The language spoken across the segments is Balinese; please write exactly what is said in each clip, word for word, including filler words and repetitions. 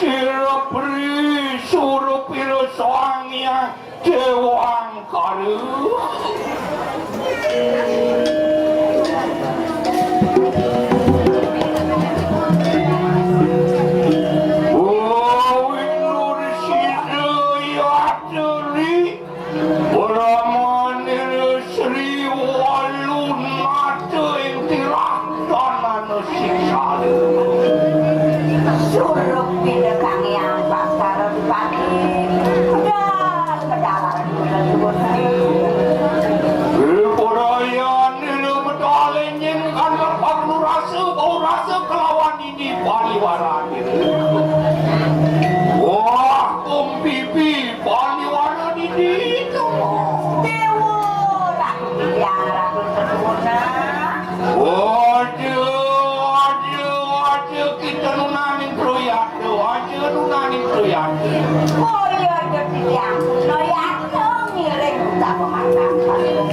Sira pri suruh pira soang yang Dewangkara. Wawit nursida yatri, Brahmanira Sri Walunata ing tirah tanana siksala. Surup pinda Kang Hyang Baskara Dipati. Medal, medal. Rupodaya nila medal enjing kanggap pagnu rasa, bau rasa kelawan ini pariwarane. Wah, kumpipi pariwara dini. Dewa, Ratu Hyang, Ratu Teruna. Aja, aja, aja kita nunaning proyakta, aja nunaning proyakta. Oh iya, aja titiang. No yatno ngiring utama marang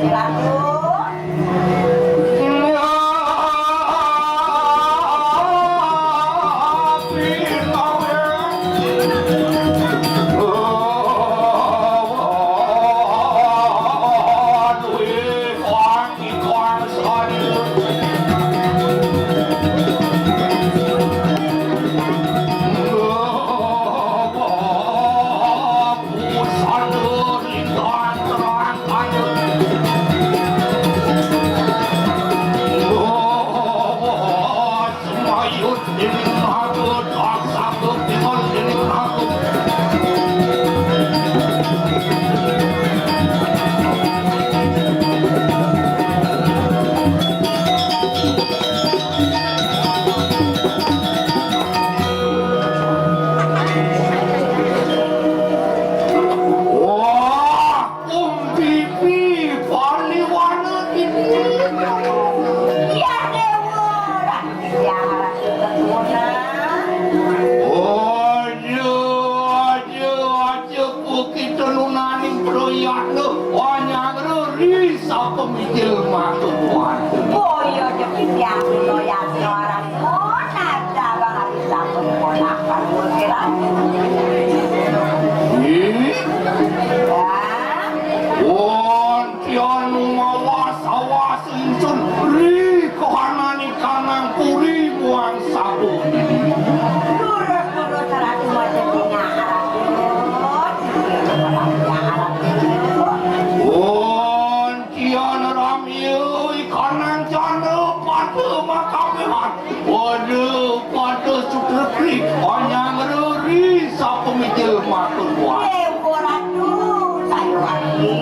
Ratu. Wah, kumpipi pariwara ini. Ya Dewa, ya Ratu Teruna. Aja, aja, aja, kita nunaning proyakta, anyang reri sapamijil matur nuwun. Boya jepit yang proyakta arang monata banget sampun ponakan ulkiran. Ih. Ya. Wonten mawas-awas ingsun ri kahanane kanang puri muang sapu. Lurus-lurus ratu wajah tinggal arah timur. Wonten Kian ramya ikanang jana pada makabehan. Pada, pada sutrekri, anyang reri, sapamijil matur nuwun. Dewa Ratu, sayuwakti.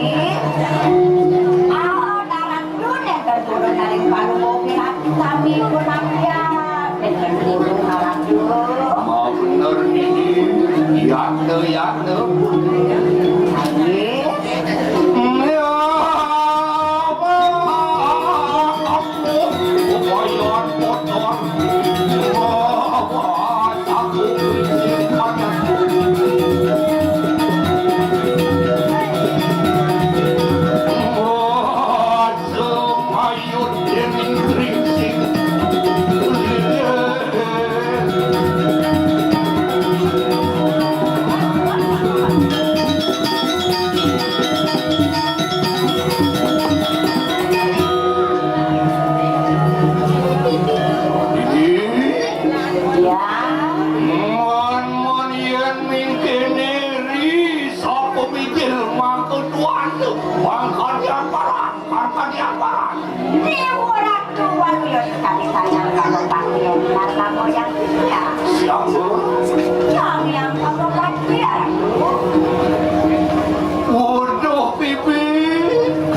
Ah, Ratu, nenten purun naring palungguh Ratu sami pun apian. Nenten purun, Ratu. Mau bener niki. Yatna, yatna. Nggih. Mon, mon yen mingkene ri sapa mikir mangko tuan tu mangkanya parang. Apa dia, Pak? Dewa Ratu Waluya sekali sayang kalau pakai nata moyang dia. Siapa? Yang, yang kalau pakai Ratu. Waduh, Bibi.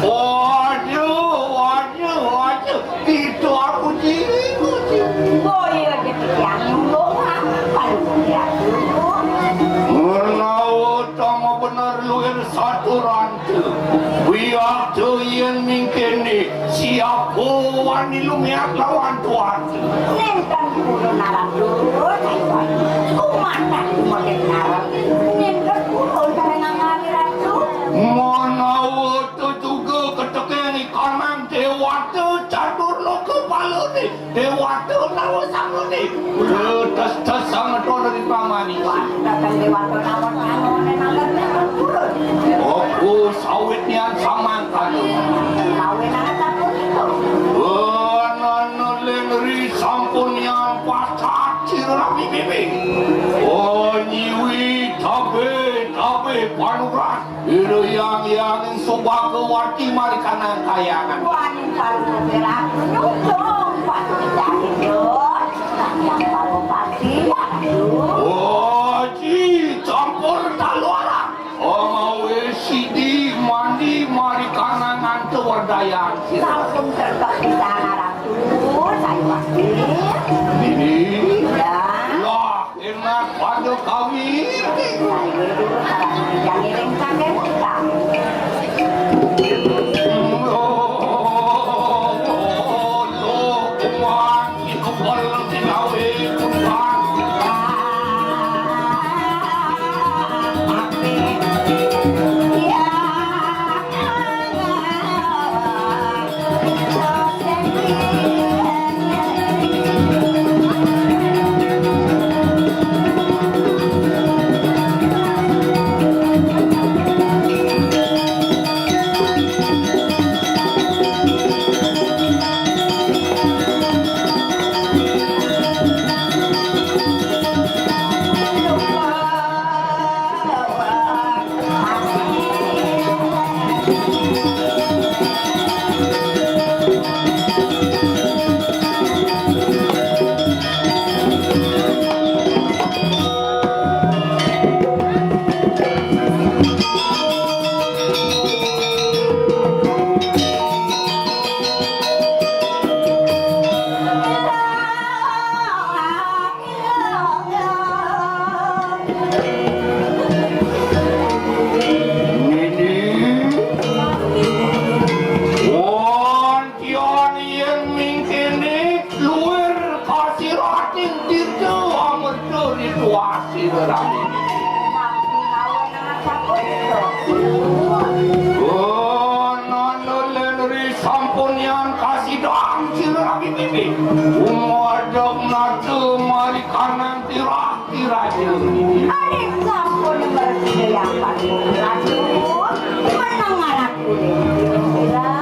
Waduh, waduh, waduh. Itu aku cilik, cilik. Oh iya, dia yang nyuruh apa lu, Ratu? Menawa tama bener luwih saturan. Wiakta yen mingkene, siapa wani lumiak lawan tuan? Nenten purun aran durus, ayo. Matak kumaken ngarep. Nyindek kula sareng ngangali Ratu. Manawa tetuga ketekeng ikanan Dewata Catur Loka Palane, Dewata Nawa Sangune. Letes-tes sangeton ri pamani. Wah, dateng Dewata Nawa Sangune nangger nangger purun. Aku sawit nian samangkana. Sawit nang sapunika. Anana Lengri sampun nian pacat sira rabi bibi. Oh, nyiwi tabe-tabe panugrahan. Ira yang yang subagawati marikanang kayangan. Wani palu peraku nyutung pasti cari dos. Yang palu pasti aku. Oh, ji campur taluara. Amawe sidi mandi marikanang antu werdayan sira. Sampun terkep di sana Ratu, saya pasti. Ini. Ya. Lah, enak pada kami. Jangan ring sampai utang. Loh, kuman, itu bol digawe kuman. Nini, wonten yen mingkene luwir kasirating tirta amerta rituasi rerami. Anana Lengri sampun yang kasidang sira rabi bibi. Umadeg nata marikanang tirah. Iraja. Adik sampun bersiap, Ratu. Menang anak kuning. Ira.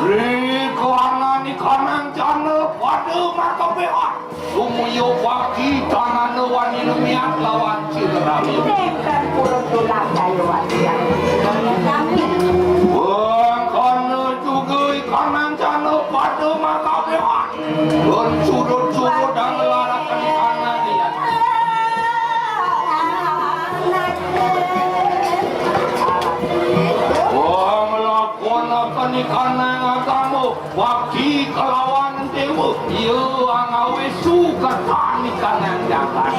Ri kahanan ikanan jana pada makabehat. Sumuya bakti tanana wani lumiat lawan sira rabi. Nenten purun tulah daya wasiat. Kami. Mangkana juga ikanan jana pada makabehat. Pun surut-surut dan ngelaraken tanah liat. Wong lakon akan ikanang agama, bakti kelawan dewa, iya angawe sukertan ikanang jagat.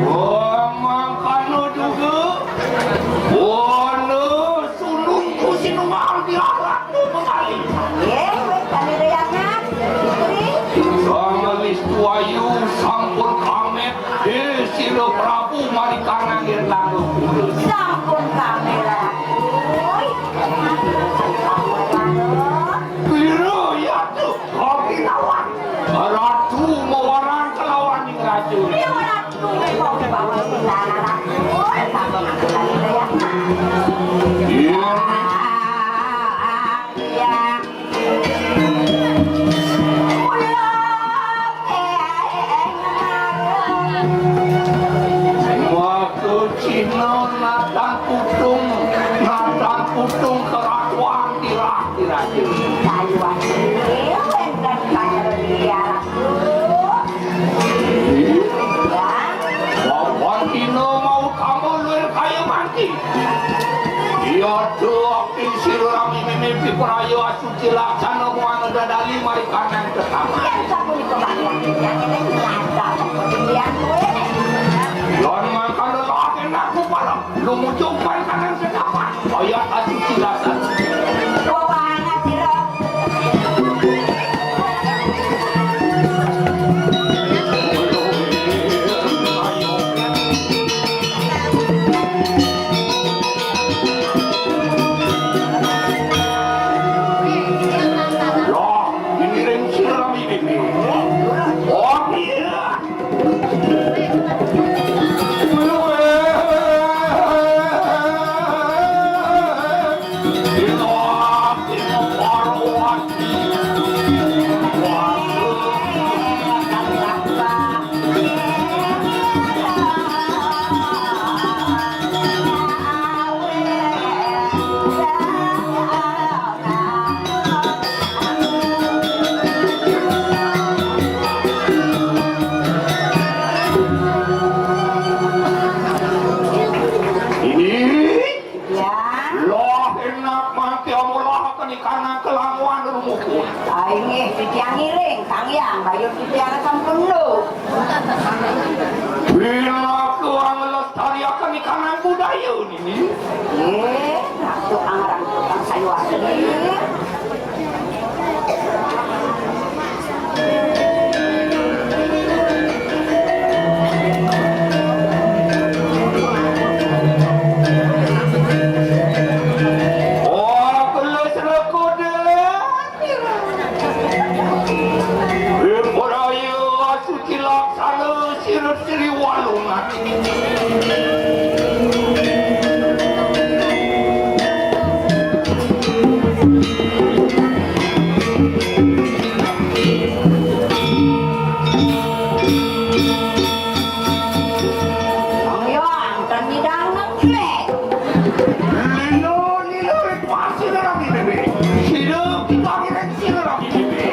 Wong mangkana juga, wana sulungku sinunggah diaratmu mengalih. Nggih, wis kami riangan. Sang Wistu Ayu sampun pamit, eh, sira Prabu marikanang yen tangguh. Sampun kami lakukan. Lira, ya tuh, kopi lawan. Ratu mawarang kelawan ning ratu. Iya, Ratu, kopi bawa di sana, Ratu. Iya. Iya. Maka Cina natang putung, natang putung keratuan tirah-tirah. Kayu asli, wenten kayu dia. Bapak Cina mau kamu luwih kaya mati. Iya tuh, ing sira mimimi pipraya asuci laksana muang dadali marikanang tetama. Yen sapunika bakwan titiang ngeling nglantah pepetian kowe. Lan mangkana laken aku parem, lumucung marikanang tetama. Kaya asuci Karena kelamuan rumuku. Ah, inggih, titiang ngiring, Kang Hyang, bayun titiang sampun lu. Bila kuang lestariaken ikanang budaya nini. Nggih, ratu pangaran tukang sayuan nini. Oh, kelus rekude. Ibraya suci laksana sira sri walungan. Ayo, angkat nyidang ngeplek. Lino, lino, pasti dalam ini, Be. Sino, kita kira sino dalam ini, Be.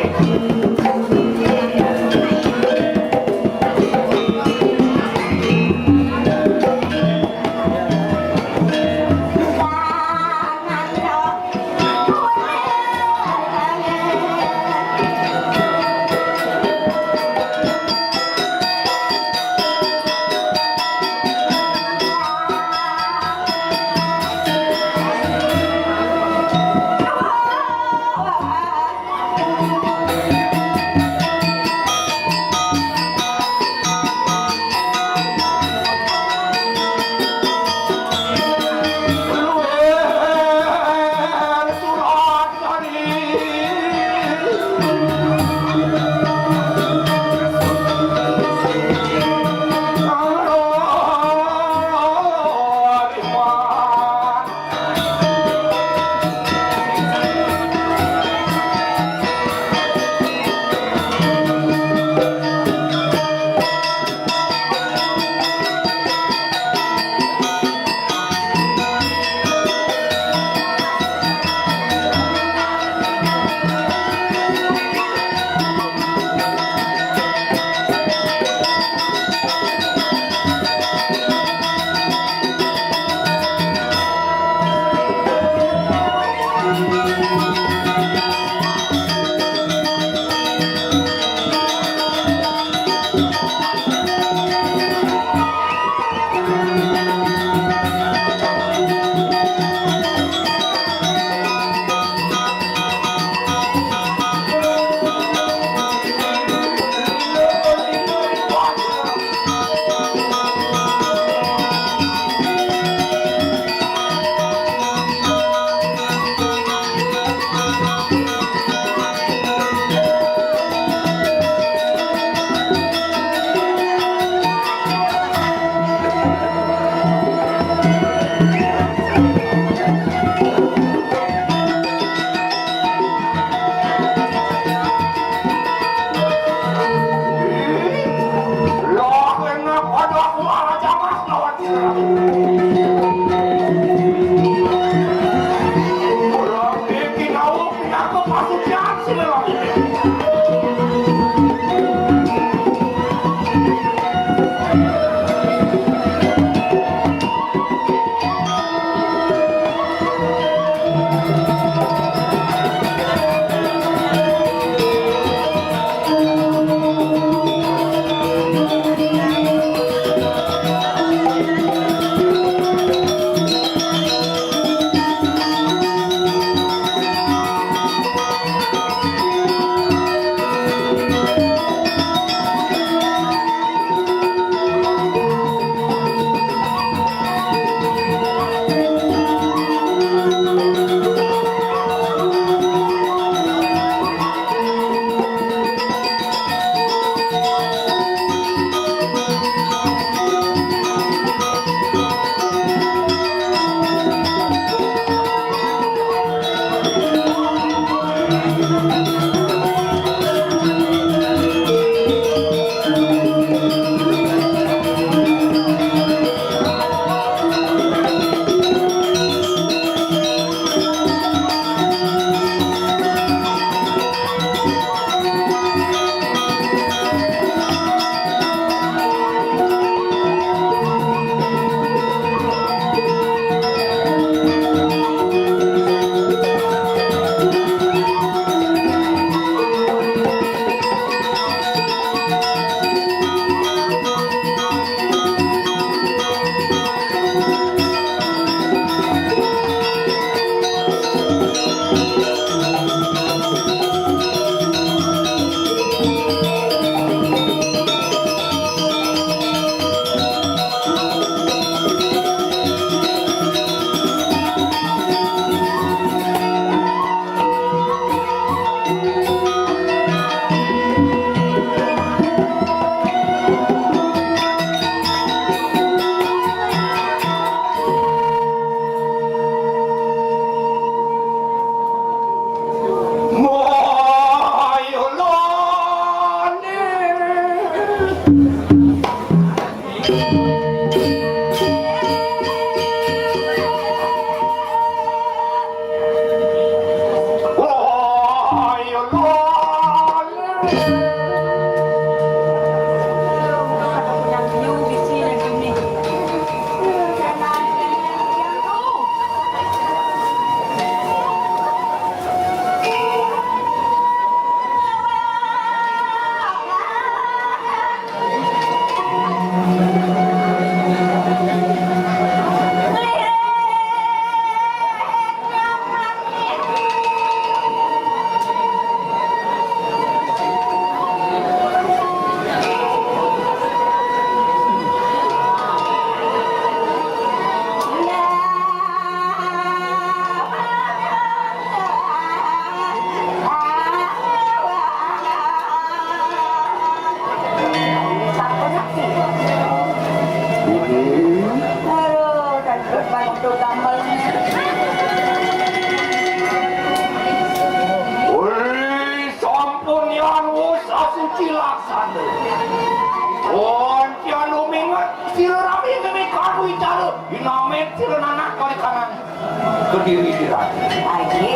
Kediri di ratu. Aji.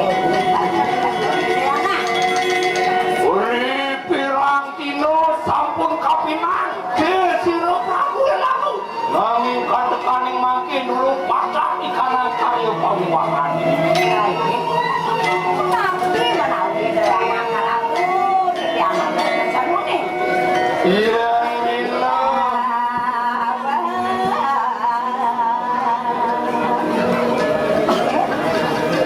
Uri pirang dina sampun kapinan. Ke sira Prabu Ratu. Nanging katekaning mangkin durung pacah ikanang karya pawiwahan. Aji. Tapi menawi derayang Ratu, titiang mangkin samuning. Iya, Nina.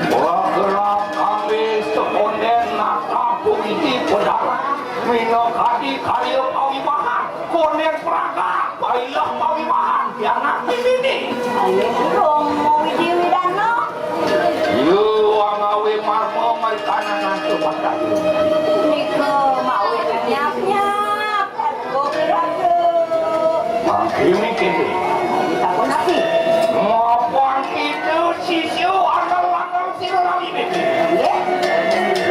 Wah, gerak kami sekonden nata puisi pedara. Minakadi karya pawiwahan. Konden praga, pailah pawiwahan. Pianak pinini. Ayo, dong, mau widi widana. Yo, angawe marma marikanan antuk patayu. Nika mawi nyap-nyap. Kopi ratu. Mangkene kene. Takon api. Mapan kita sisya ana lanang sira lali niki. Nggih.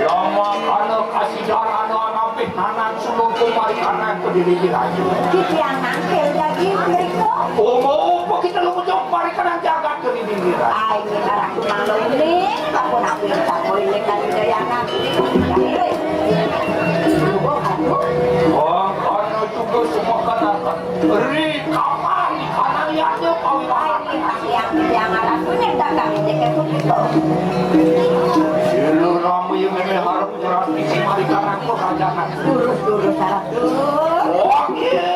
Lama kana kasidan ana anapih nanan sulungku marikanan kediri dirayu. Titiang nangkil daging mriko. Omo apa kita lumujung marikanan jagat kediri dirayu. Ai, kita ratu manglo ini, takon api, takon ini kan Udayana. Aduh, aduh. Wah, ana juga semua kanakan. Ri kapan kanaliannya pawiwahan. Yang, yang arah punya dagang ini ke begitu. Dulu ramu yang ini harap jelas bisi marikan aku rajangan. Lurus, lurus, arah lurus. Oh, iya.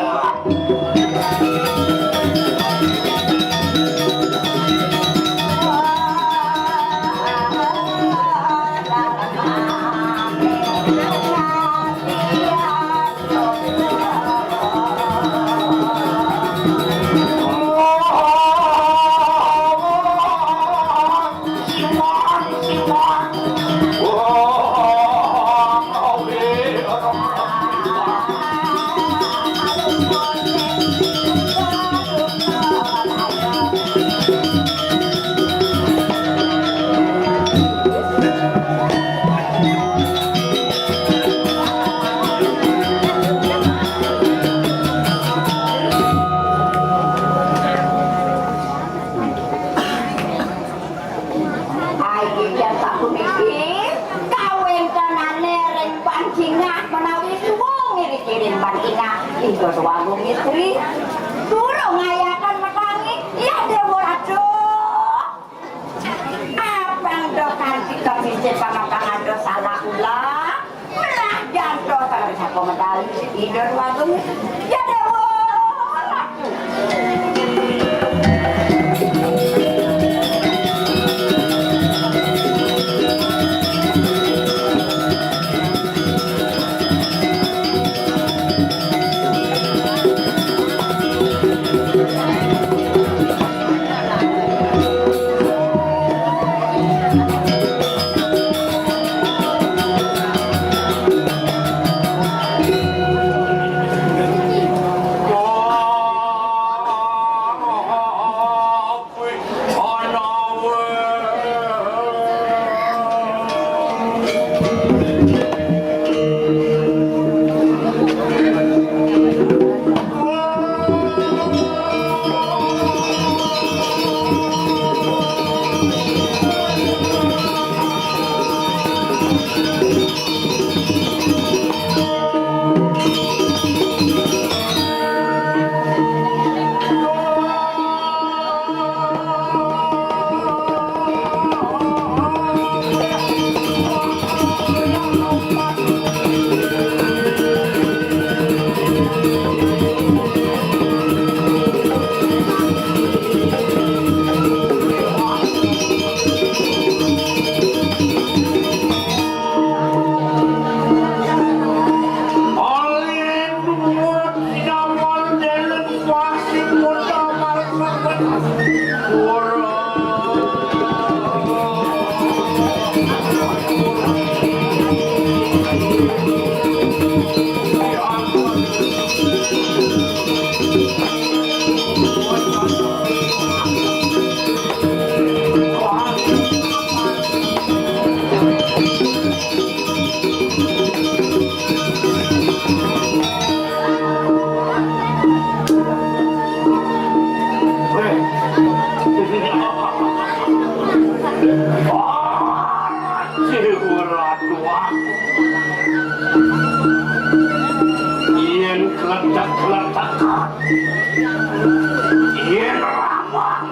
Ayo, jan sapuniki, kawentenane ring Ban Cingak menawi suwung ngiring-iring Ban Cingak, Ida Déwagung Istri. Durung ngayaken metangi, ya Déwa Ratu. Apang do kanthi kepincin pamakang ada salah ulah. Melah jantos karo sapa medal Ida Déwagung. Ya Déwa. Dewa Ratu aku. Yén kletek-kletek, yén ramah,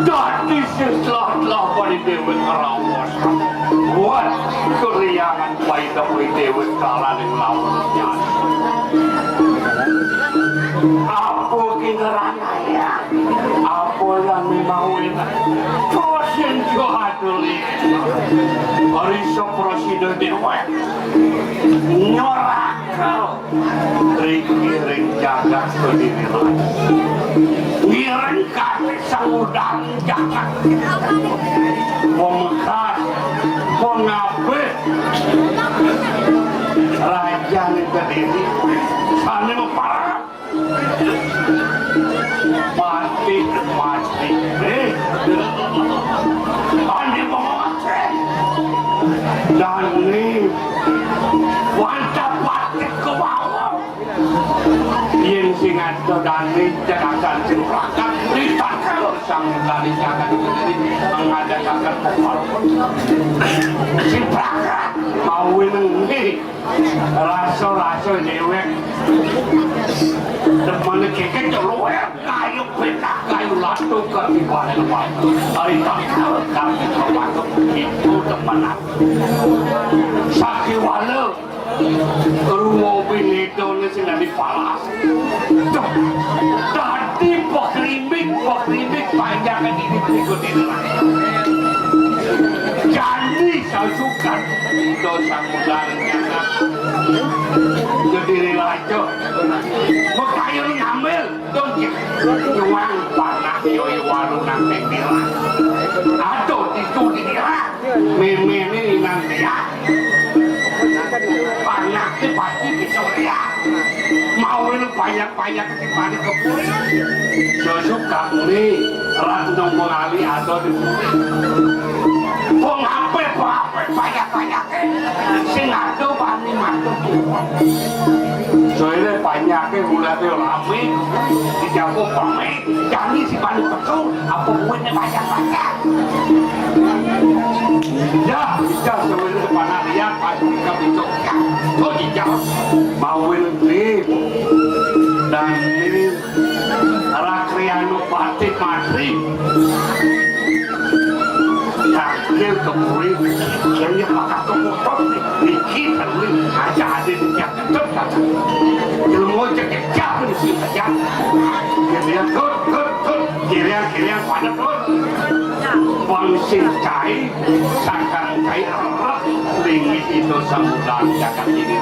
dadi sing telah-telah bani déwék ngrawos. Wah, keriangan paida kuwi déwék kalaning lawan nyas. Apa ki ngeranaya? Apa yang mimawin? Dosen Johaduli. Risa prasida déwék. Nyoraka. Riki ring jagat Kediri Raya. Ngiring kabéh sang udan jagat. Pemegah, pengabéh. Rajané Kediri. Sané maparab. Mati, mati. Eh, andi mati. Dané wantah mati kewawon. Yén sing ada dané jagasan sing prakat, ditangkal sang dané jagat sendiri mengadakan pokok. Sing prakat, mau ini. Rasa-rasa déwék. Demen kéké luwih kayu pétak, kayu latu ketibané luwih. Ari tak kami termasuk itu demen aku. Sakiwala ruwa binedone sing dadi palas. Duh, dadi pekrimbik, pekrimbik panjangan ini berikut ini. Janji sasukan. Ida Sang Muda Rencana. Jadi rela aja. Mekayun ngambil. Dong, nyuwang panak yo iwaru nang pinggiran. Aduh, itu di dia. Meme ini nang dia. Panak itu pasti bisa dia. Mau ini banyak-banyak di panik kebun. Sosok kamu nih, rat nang mengali atau di. Wong ape, wong ape, banyak-banyak. Sing ado wani matur tuwuh. Soale panyake ulate rame, dijago rame, jani si paling betul, apa kuwene banyak-banyak. Ya, ya, soale panak liat, pasti kabicok. Ya, to dijawab. Mau ini, dan ini Rakrianu Patih Matri. Cangkir kemuri, kene pakat kemuton niki, kene aja ada di tiap tetep datang. Ilmu cekecak di sini saja. Kirian tut, tut, tut. Kirian, kirian, padat, tut. Wong sing cai, sakang cai, erep. Lingit itu samudang jagat ini.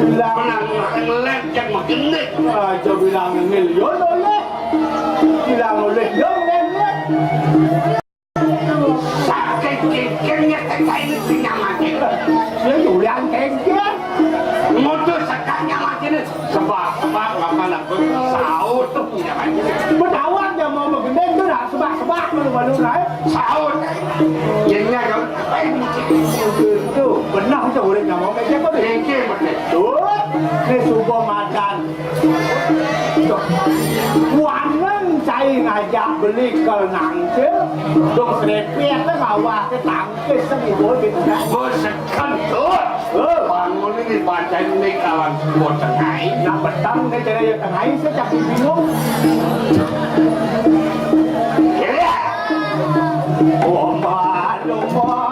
Bilang ngelénceng magendit. Aja bilang ngil, yo oleh. Bilang oleh, yo ngil. Saking kengkengnya kita ini punya mati. Ya, yulian kengkeng. Mutus sekatnya mati ini. Sebab, sebab, apa nak saut tuh punya mati. Betawang dia mau begini, itu dah sebab-sebab, malu-malu, dah, eh. Saut. Jadinya, kalau, eh, itu, benar, itu urip nama, kayak siapa tuh? Kengkeng, betul. Tuh, ini subuh madan. Waneng cai ngajak beli kel nangcil, dong serepet ke bawah ke tangkis seni bol gitu kan. Bos sekentut. Eh. Bangun ini bacain ini kawan semua tengai. Nah, petang ke cara ya tengai, saya cak bingung. Ya. Ombak, ombak.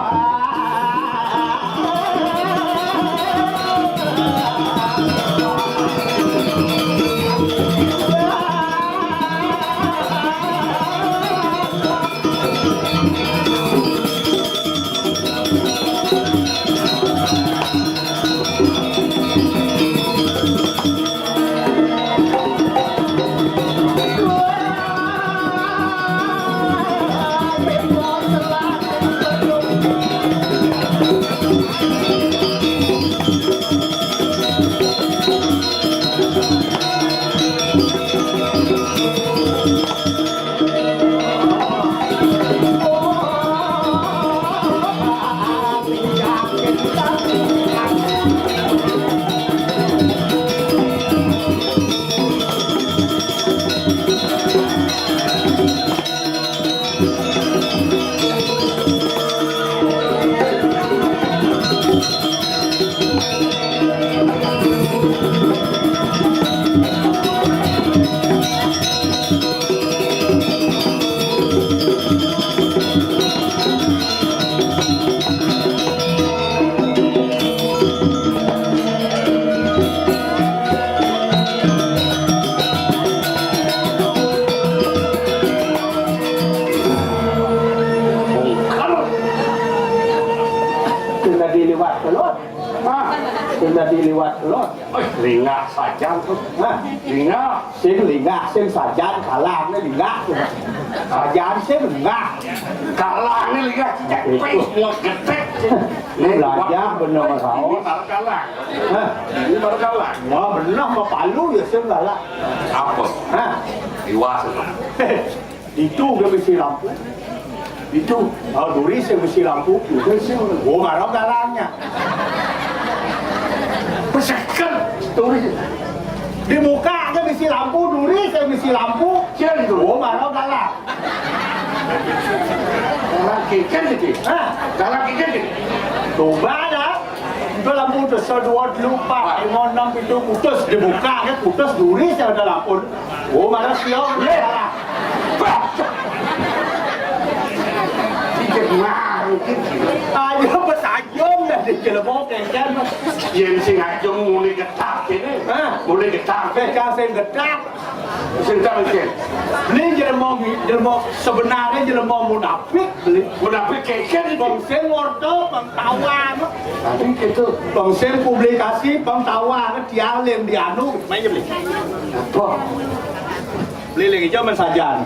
Kena diliwat telur. Ah, kena diliwat telur. Oi, lingah sajan tuh. Hah? Lingah. Sing lingah, sing sajan kalah, né lingah. Sajan sing lingah. Kalah né lingah. Itu. Wis mau gedek. Né belajar bener sama ini baru kalah. Hah? Ini baru kalah. Wah, bener sama palu ya sing kalah. Apa? Hah? Iwas itu. Itu gé bisi lampu. Itu, oh, duri sing bisi lampu. Itu sing, oh, marang galangnya. Peseken. Duri. Di muka gé bisi lampu, duri sing bisi lampu. Sing itu. Oh, marang galang. Galang kékén iki. Hah? Galang kékén iki. Coba dah. Itu lampu putus, satu, dua, telu, empat, lima, enam, pitu, putus. Di muka gé putus, duri sing ada lampu. Oh, malah siang. Yé. Bah. Iki mau iki. Ayo, bos, ayo, ya, di jelema kékén. Yén sing aja mulai getak kéné. Hah? Mulai getak. Béh, kang sing getak. Sing getak iki. Ini jelema, jelema sebenarnya jelema munafik, beli. Munafik kékén iki. Bang sing ngordo, bang tawang. Tapi gitu. Bang sing publikasi, bang tawang, dialin, dianu, main beli. Apa? Beli lagi zaman sajan.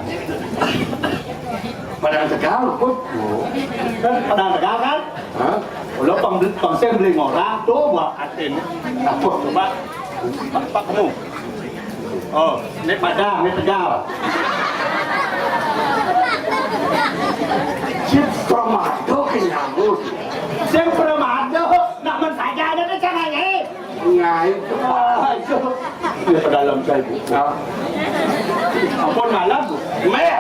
Padang Tegal, Put. Kan Padang Tegal kan? Hah? Kalau pang, pang sing beli ngorang tuh buat atin. Apa? Coba. Pak, Pak, kamu. Oh, ini Padang, ini Tegal. Cip pramado kenyambut. Sing pramado, nak men saja ada kan caranya. Ngai. Ah, itu. Ya, pedalem saya, Bu. Ya. Ampun malam, Bu. Meh.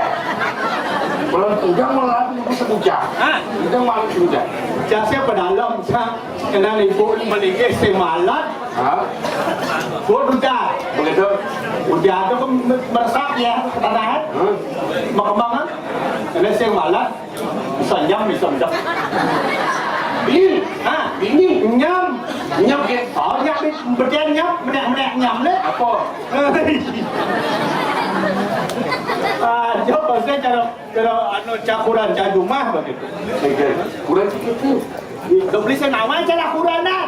Belum udah malam, Bu, sebujang. Hah? Udah malam sebujang. Jasa pedalem, sa. Kenal ibu melinggih sing malat. Hah? Bu, udah. Begitu. Udah, itu kan meresap ya, ke tanah. Hah? Mau kemana? Kenal sing malat. Bisa nyam, bisa nyam. Ini, ah, ini nyam. Nyam ke? Oh, nyam, berarti nyam, menek-menek nyam, lé. Apa? Ah, coba saya cara, cara, anu, cakuran, cajumah begitu. Oke. Kurang sedikit tuh. Udah beli saya nama cara kuranan.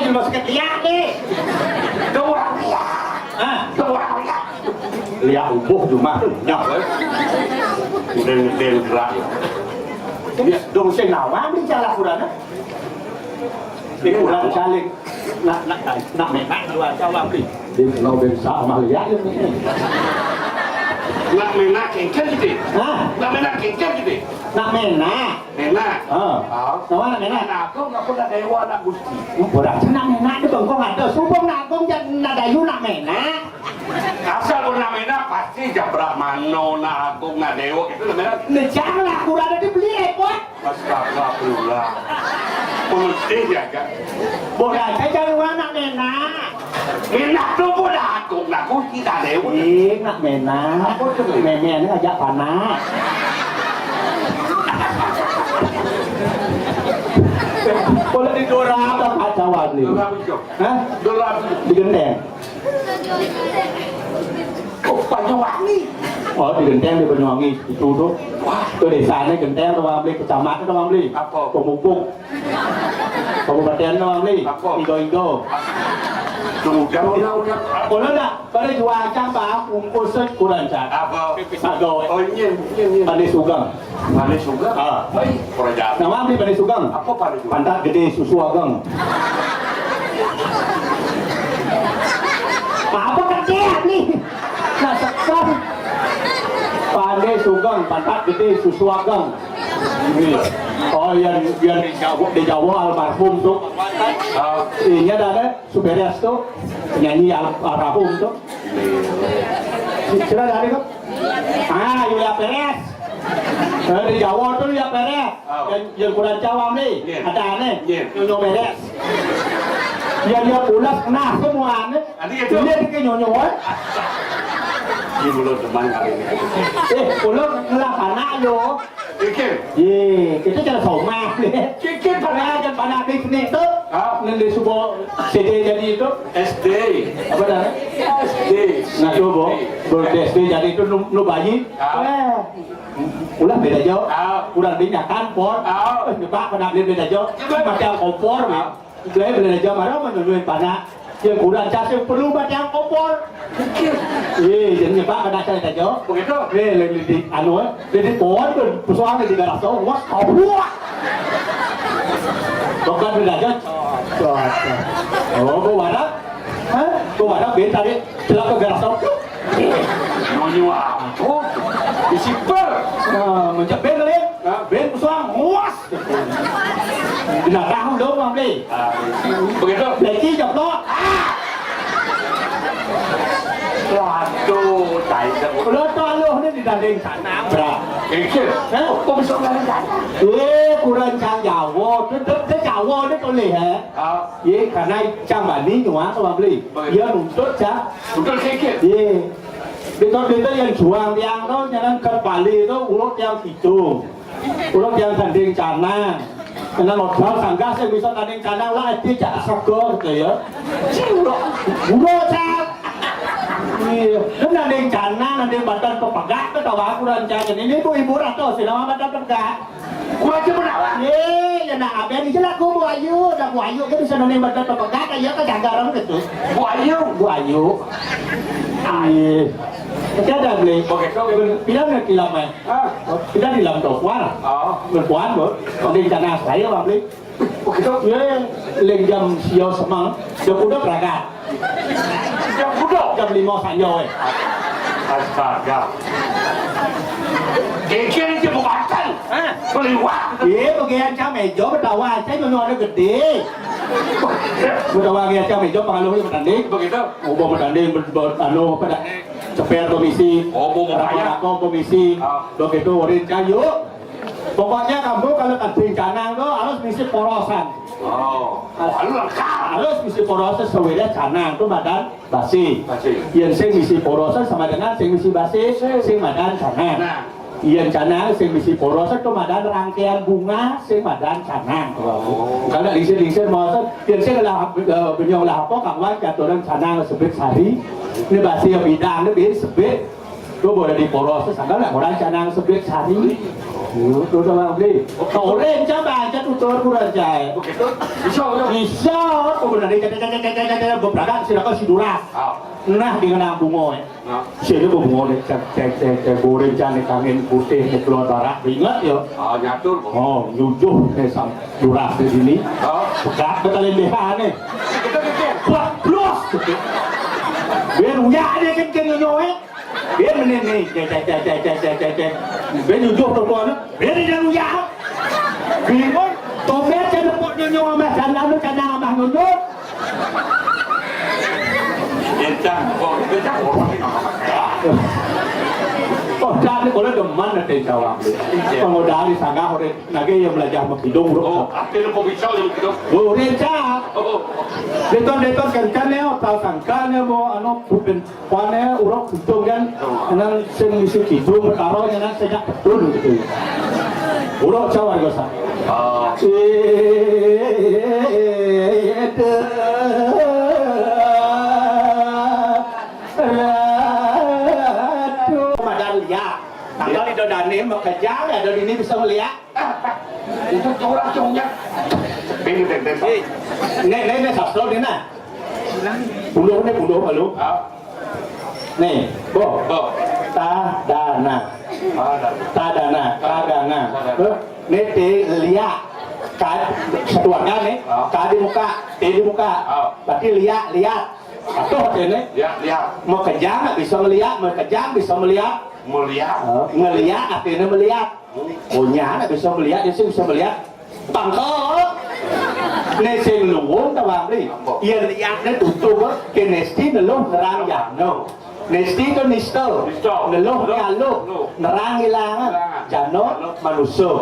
Cuma sakit liak deh. Doang liak. Hah? Doang liak. Liak ubuh cuma nyah. Udah ngedel gerak. Dong sing nawang di jalan kurang. Di kurang caling. Nak, nak, nak menak dua cawa beli. Di pulau Bensa sama liak ini. Nak menak kengkel gitu. Hah? Nak menak kengkel gitu. Nak menak. Menak. Ah. Ah. Nawang nak menak. Nak aku nggak pernah dewa nak gusti. Borak nak menak di bengkong ada. Subung nak agung, nak dayu nak menak. Asal pun nak menak pasti jabrak mano nak agung nak dewa gitu nak menak. Nejang lah kurang ada dibeli repot. Astagfirullah. Pengerti ya kan? Borak aja jangan nak menak. Menak tu pun nak agung nak gusti tak dewa. Ih, nak menak. Apa tu? Memek ni ajak panak. Boleh didorong apa kacauan ni? Dorong apa tu? Hah? Dorong apa tu? Di genteng. Oh, Banyuwangi. Oh, di genteng di Banyuwangi itu tuh. Wah, tuh desanya genteng tuh Wamli, kecamatan tuh Wamli. Apa? Pemupuk. Kabupaten tuh Wamli. Apa? Indo-Indo. Tuh, udah, udah, udah. Boleh dah, pada jual cang bah, ungkus kurang cang. Apa? Sago. Oh, iya, iya, iya. Tadi sugang. Manis juga. Ah. Baik, kerajaan. Nama beli manis sugang? Apa pada juga? Pantat gede susu agang. Apa gede ni? Nah, sekarang. Pandai sugang, pantat gede susu agang. Ini. Oh, yang, yang di Jawa, di Jawa almarhum tuh. Ah. Ini ada, ada Suberes tuh, penyanyi al almarhum tuh. Sudah ada tuh. Ah, Yulia Perez. Eh, di Jawa tuh Yulia Perez. Oh. Yang, yang kurang cawam nih. Iya. Ada aneh. Iya. Nyonya Perez. Ya dia pulas kena semua aneh. Nanti itu. Dia bikin nyonya, eh. Ini belum teman kali ini. Eh, pulang ngelah anak yo. Pikir. Ye, kita cara somah. Pikir pada aja pada piknik tuh. Ah. Nanti subuh C D jadi itu. S D. Apa dah? S D. Nah, coba. Baru S D jadi itu nu, nu bayi. Ah. Eh. Ulah beda jauh. Ah. Kurang dia kan por. Ah. Eh, nyepak pada beda jauh. Coba. Macam kompor, ah. Iblai beli aja marah menuduhin panak. Yang kurang cas yang perlu buat yang kompor. Eh, jadi nyepak pada saya aja. Begitu. Eh, lagi di anu, eh, lagi pohon tu, persoalan di garasi, wah, kau buat. Bukan beli aja. Oh, kau wadah? Hah? Kau wadah, ben tadi celaka garasi. Nonyo apa? Isi per. Nah, mencak ben kali. Nah, ben persoalan, wah. Binatang dong, Bang Bli. Ah, begitu. Lagi jeblok. Ah! Waduh, tai dah. Lo tahu lo ni di dalam sana, bra. Kecil. Hah? Kok bisa dalam sana? Eh, kurang cang Jawa. Tu, tu, tu Jawa ni tulis, eh. Ah. Ye, karena cang bani nyuang tu, Bang Bli. Begitu. Dia nuntut cang. Nuntut kecil. Ye. Betul-betul yang juang tiang tu, jangan kepali tu, urut tiang gitu. Urut yang tanding canang. Kena lodang sanggah sing bisa tanding canang lah, ati cak seger gitu ya. Urut, urut cak. Iya, kan tanding canang, tanding badan pepegak, ketawa aku dan cak. Ini ibu-ibu rata sih nama badan pepegak. Gua aja pernah. Ye, ya nak apa ni jelas gua Bu Ayu, dah Bu Ayu kan bisa nanding badan pepegak, ya kan janggaran gitu. Bu Ayu. Bu Ayu. Ah, iya. Masih ada beli. Oke, oke. Bilang nak kilam eh. Ah. Kita di dalam topuan. Oh. Berpuan, Bu. Di sana saya, Bang, beli. Begitu. Ya, leng jam siau semang. Jam kuda berangkat. Jam kuda? Jam lima sanjo, eh. Astaga. Geger aja bukan. Hah? Beliwak. Iya, bagian cam ejo, betawa aja, nyonya ada gede. Betawa bagian cam ejo, pengaluhnya bertanding. Begitu. Ubah bertanding, ber, ber, anu, apa dah? Ceper komisi. Oh, mau bayar. Apa komisi. Ah. Begitu, urin kayu. Pokoknya kamu kalau tanding canang tuh harus misi porosan. Oh, harus lengkap. Harus misi porosan sewira canang tuh madan basi. Basi. Yang sing misi porosan sama dengan sing misi basi, sing madan canang. Nah. Yang canang sing misi porosan tuh madan rangkaian bunga, sing madan canang. Oh. Kalau lingsir-lingsir mau yang sing lah, eh, benyong lah apa, kawan, aturan canang sebit sari. Ini basi yang bidang, ini bin sebit. Tuh boleh diporos, sangka lah orang canang sebit sari. Tuh, tuh, sama beli. Sore, coba aja tuh, tuh, kurang, cai. Begitu? Bisa, udah. Bisa, tuh, bener, cai, cai, cai, cai, cai, cai, beberapa, silakan, si Duras. Ah. Nah, di ngenang bungo, ya. Nah. Sini bungo, nih, cek, cek, cek, cek, goreng, cai, nih, kangen putih, nih, keluar darah, ingat, ya. Ah, nyatur, Bu. Oh, nyujuh, nih, sam-, Duras di sini. Ah. Pekat, betalin B H, nih. Betul, betul. Wah, plus, gitu. Biar uyak, nih, kenceng, nyonya, eh. Dia menit ni, cek, cek, cek. Dia jujur tu tuan. Dia di dalam uyak. Bingung. Tombet saya dapat nyonyo amah sana tu, sana amah nyonyo. Encang, oh, encang, oh, ini nama. Oh, dah ni kalau deman nanti jawab. Iya. Pengudari sanggah orang lagi yang belajar mengkidung, bro. Oh, apa yang kau bisa yang kidung? Oh, dia cak. Oh, oh. Deton, deton, kan, kan, ya, tahu sangka, ya, mau, anu, bukan. Pane urok kidung kan, nang sing ngisi kidung, Betara nang sing nyak bedul gitu. Urok Jawa iku sa. Oh. Ida Ratu. Madan liak. Tanggal itu dane mau kejang, ada di ini bisa melihat. Itu orang congnya. Ini, ini, ini. Ini, ini, ini, sastro ini, nah. Puluh ini, puluh, malu. Ah. Nih, boh. Boh. Tadana. Tadana. Tadana, tadana. Tadana. Boh, nih, ti liak. Ka, satu warga nih. Ah. Ka di muka, ti di muka. Ah. Berarti liak, liak. Satu ini. Liak, liak. Mau kejang nggak bisa melihat, mau kejang bisa melihat. Melihat. Oh, ngeliat artinya melihat. Punya nggak bisa melihat, dia sih bisa melihat. Pangkal. Nih sing luwung ta, Bang Bli? Apa? Iya, liatnya tutup, eh. Kinesti neluh nerang jano. Nesti tu nista. Nista. Neluh ni aluh. Neluh. Nerang ilangan. Ilangan. Jano. Jano. Manusia.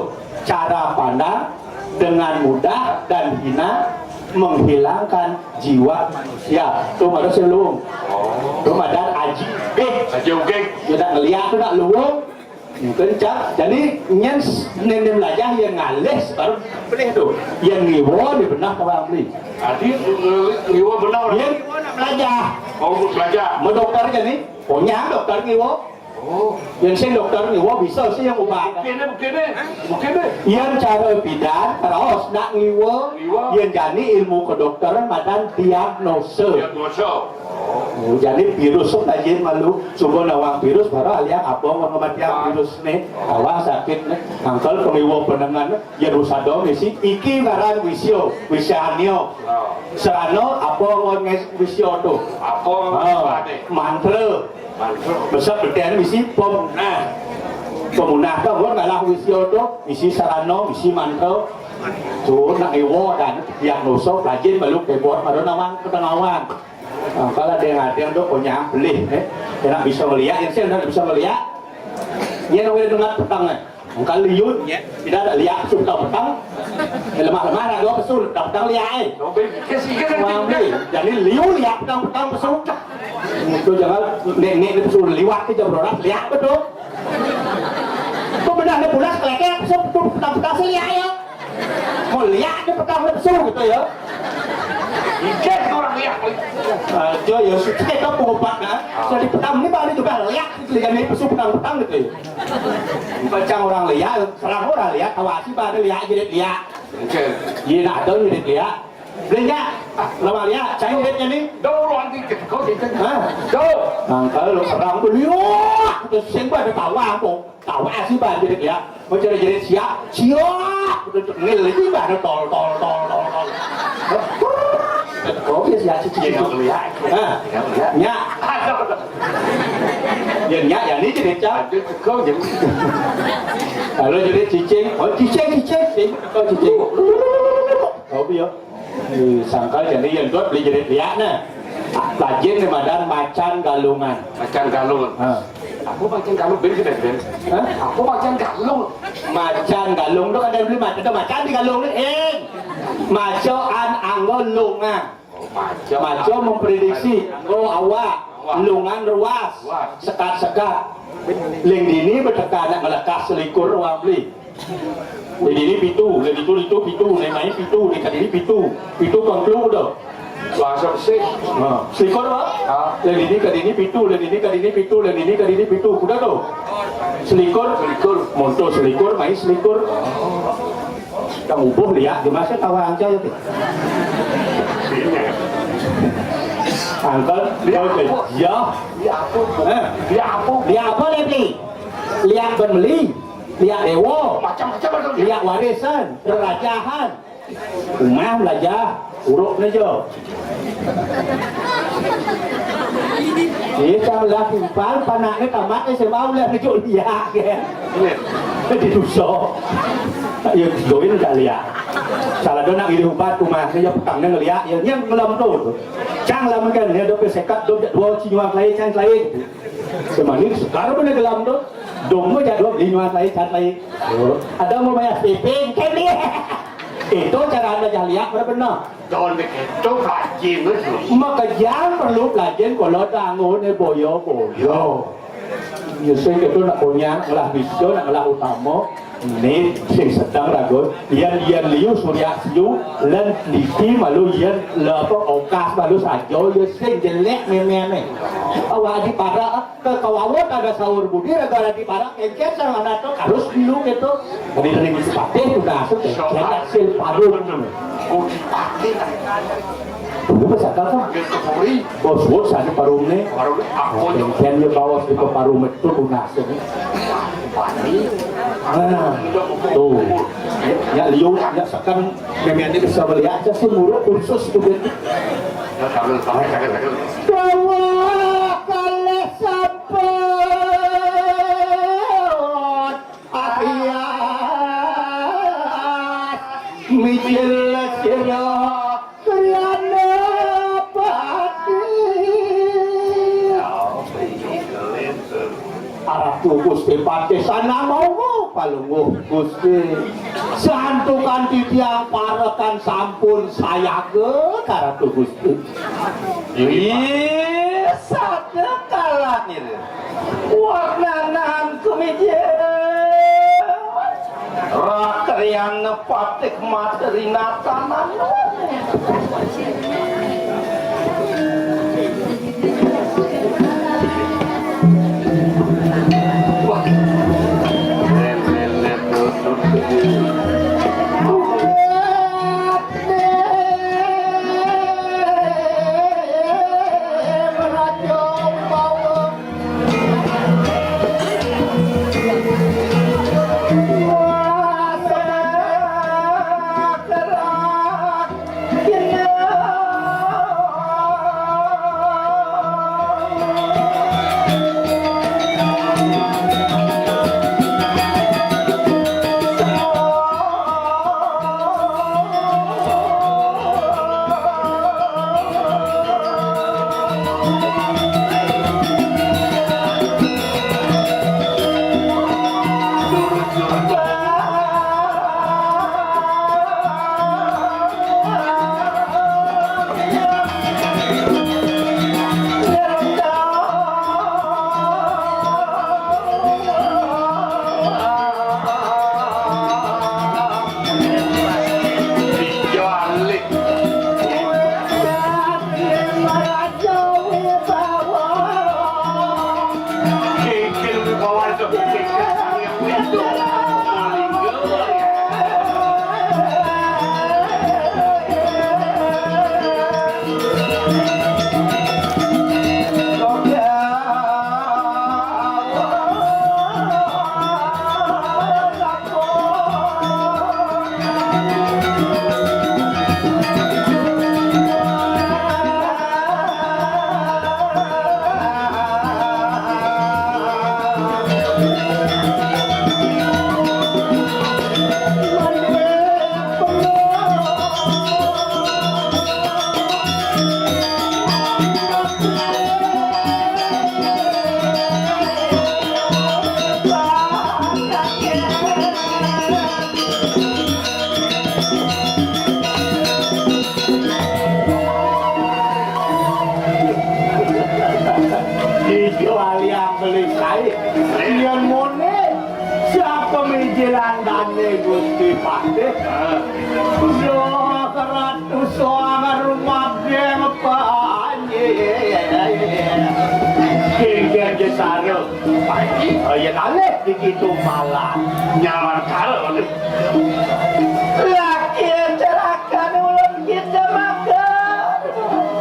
Cara pandang dengan mudah dan hina menghilangkan jiwa manusia. Tu madan sing luwung. Oh. Tu madan aji. Eh. Aji ugig. Dia nak ngeliat tu nak luwung. Kencang. Jadi, nyen s-, nene melajah, yang ngalih, baru boleh tu. Yang ngiwo, dia pernah kawan beli. Jadi, eh, ngiwo benar orang. Dia ngiwo nak melajah. Oh, melajah. Mau dokter je ni. Punya dokter ngiwo. Oh. Yang sing dokter ngiwo bisa sih yang ubah. Buktinya, buktinya. Buktinya. Yang cara bidan, terus nak ngiwo. Ngiwo. Yang jani ilmu kedokteran, madan diagnosa. Diagnosa. Oh, jadi virus tu tajin malu. Cuba nawang virus, baru aliang apa mau kematian virus ni. Awang sakit ni. Angkal pengiwa penengan, ya rusa dong isi. Iki ngaran wisio, wisianio. Serano, apa ngon nges wisio tu? Apa ngon mantra. Mantra. Besar beten isi pemunah. Pemunah tu ngon ngalah wisio tu, isi serano, isi mantra. Tu nak iwo dan diagnosa, tajin malu kebor, baru nawang ketengawang. Ah, kalau dia ngadeng tu punya beli, eh. Dia nak bisa melihat, yang saya nak bisa melihat. Dia nak boleh dengar petang, eh. Engkau liun, ya. Tidak ada lihat, sudah petang. Eh, lemah-lemah ada dua pesul, petang lihat, eh. Wang beli. Jadi liun lihat petang-petang pesul. Itu jangan, nek-nek ni pesul liwat ke jam berapa, lihat betul. Tu benar ni pulas, kelekek, pesul, petang-petang, lihat, ya. Mau lihat dia petang nafsu gitu ya. Ijaz orang lihat. Aja ya, suci kita pengobat kan. Jadi petang ni balik juga lihat gitu, lihat ni pesu petang-petang gitu ya. Baca orang lihat, serang orang lihat, awasi pada lihat, jadi lihat. Oke. Iya, nak ada jadi lihat. Beli nggak? Lama lihat, saya lihatnya ni. Dah orang dikit, kau dikit. Hah? Dah. Nah, kalau orang tu lihat, terus sing pada tawa apa? Tawa sih, Bang, jadi ya. Mau jadi-jadi siap, siap. Udah ngel itu, Bang, tol, tol, tol, tol, tol. Oh, ya, siap, siap, siap. Nah, ya. Ya, ya, ya, ini jadi siap. Kau jadi. Kalau jadi cicing, oh, cicing, cicing, cicing. Oh, cicing. Oh, iya. Eh, sangkal jadi yang dot beli jadi liak nah. Lajin ni madan macan galungan. Macan galungan. Ha. Apa macan galung? Ben kita, Ben. Ha? Apa macan galung? Macan galung tu kan dia beli macan, tu macan di galung ni. Eh, macan anggo lungan. Oh, macan. Macan memprediksi anggo awak. Awak. Lungan ruas. Ruas. Sekat-sekat. Ling dini beteka nak melekas selikur wang beli. Di dini pitu, di pitu, pitu, pitu, di main pitu, di kadini pitu, pitu kengklu tu. Langsung sih. Nah, selikur, Pak? Ah. Lén dini ka dini pitu, lén dini ka dini pitu, lén dini ka dini pitu. Kuda to? Selikur? Selikur. Monto selikur, mai selikur. Kang ubuh liak gimana sih tawa angkel itu? Angkel, liak apa? Ya. Liak apa? Eh? Liak apa? Liak apa, Lepli? Liak ben meli, liak dewa, macam-macam ada. Liak warisan, rerajahan. Umah belajar, uruk nejo. Iya, cang lah timpal, panaknya tamat S M A ulah nejo dia, kan? Iya. Di duso. Ya, join kali ya. Salah dona ngilih ubat, umah nejo petangnya ngeliat, ya, yang ngelam tuh. Cang lah mungkin, ya, dope sekat, dom dua cinyuang lain, cang lain. Semani segar mana gelam tuh. Dom mah jadwal di luar lain, cat lain. Oh. Ada mau bayar S P P, kan dia. Itu cara anda jah lihat benar. Jangan begitu, rajin itu. Maka jangan perlu belajar kalau dangun boyo-boyo. Ya, sing itu nak punya, ngelah bisa, nak ngelah utama. Ini sing sedang ragu. Yan, yan liu surya siu, len diki malu yan le apa okas malu sajo, ya sing jelek memene. Awak di para ke kawawa ada saur budi, raga di para kengker sama nato harus dulu gitu. Jadi dari Gusti Patih udah masuk kengker hasil parum. Gusti Patih. Dulu pas akal kan? Gitu, Puri. Bos, bos, ada parumnya. Parumnya, apa tuh? Kengker dia bawa di parum itu tunas ini. Nah, tuh. Ya, liu, ya, sekarang memang ini bisa melihat aja sih, muruk kursus tuh, gitu. Ya, sambil, sambil, sambil, sambil. Dawa kalih sampun arias, mijil sira Kriana pati. Aratu Gusti Patih sanang mau palungguh Gusti. Santukan titiang parekan sampun sayaga, Aratu Gusti. Ih, sada kalah nira. Warnanan kumijil. Rakriana patik materi natanan. Wah. Ijo aliang beli kai. Yen mone, siapa mijilan dane Gusti Patih? Yo, keratu soang rumah Geger Jetara. Panji, oh, ya kalih di Kidul Malang. Nyawar karo. Lagi celaka ulun kita makan.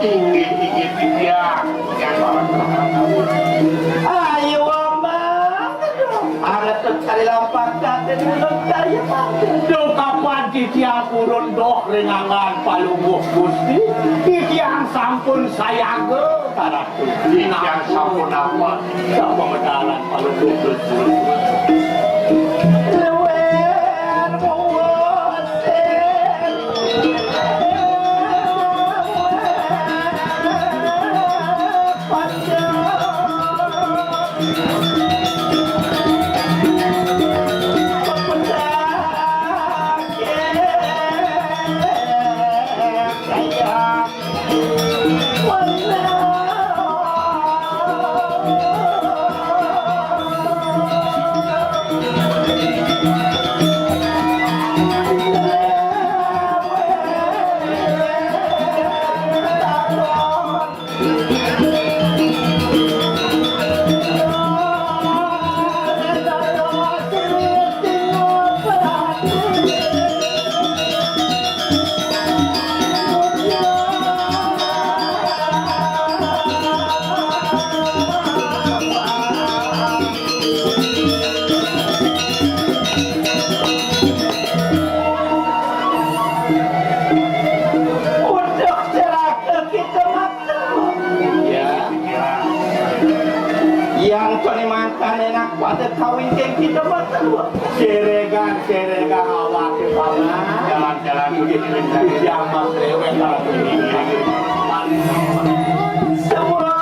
Inggih, inggih, titiang. Nyawar karo. Ayo, Amang. Arep cari lampah kaden ulun kaya mati. Duh, kapan titiang purun doh ringangan palungguh Gusti? Titiang sampun sayaga. Titiang sampun apa? Sampun medalan palungguh. Luwih kuwatir. Udah celaka kita mati. Ya. Yang tone mantan enak pada kawin keng kita mati. Ceregan, ceregan awak ke paman. Jalan-jalan udah jaman rewek kalau ini. Semua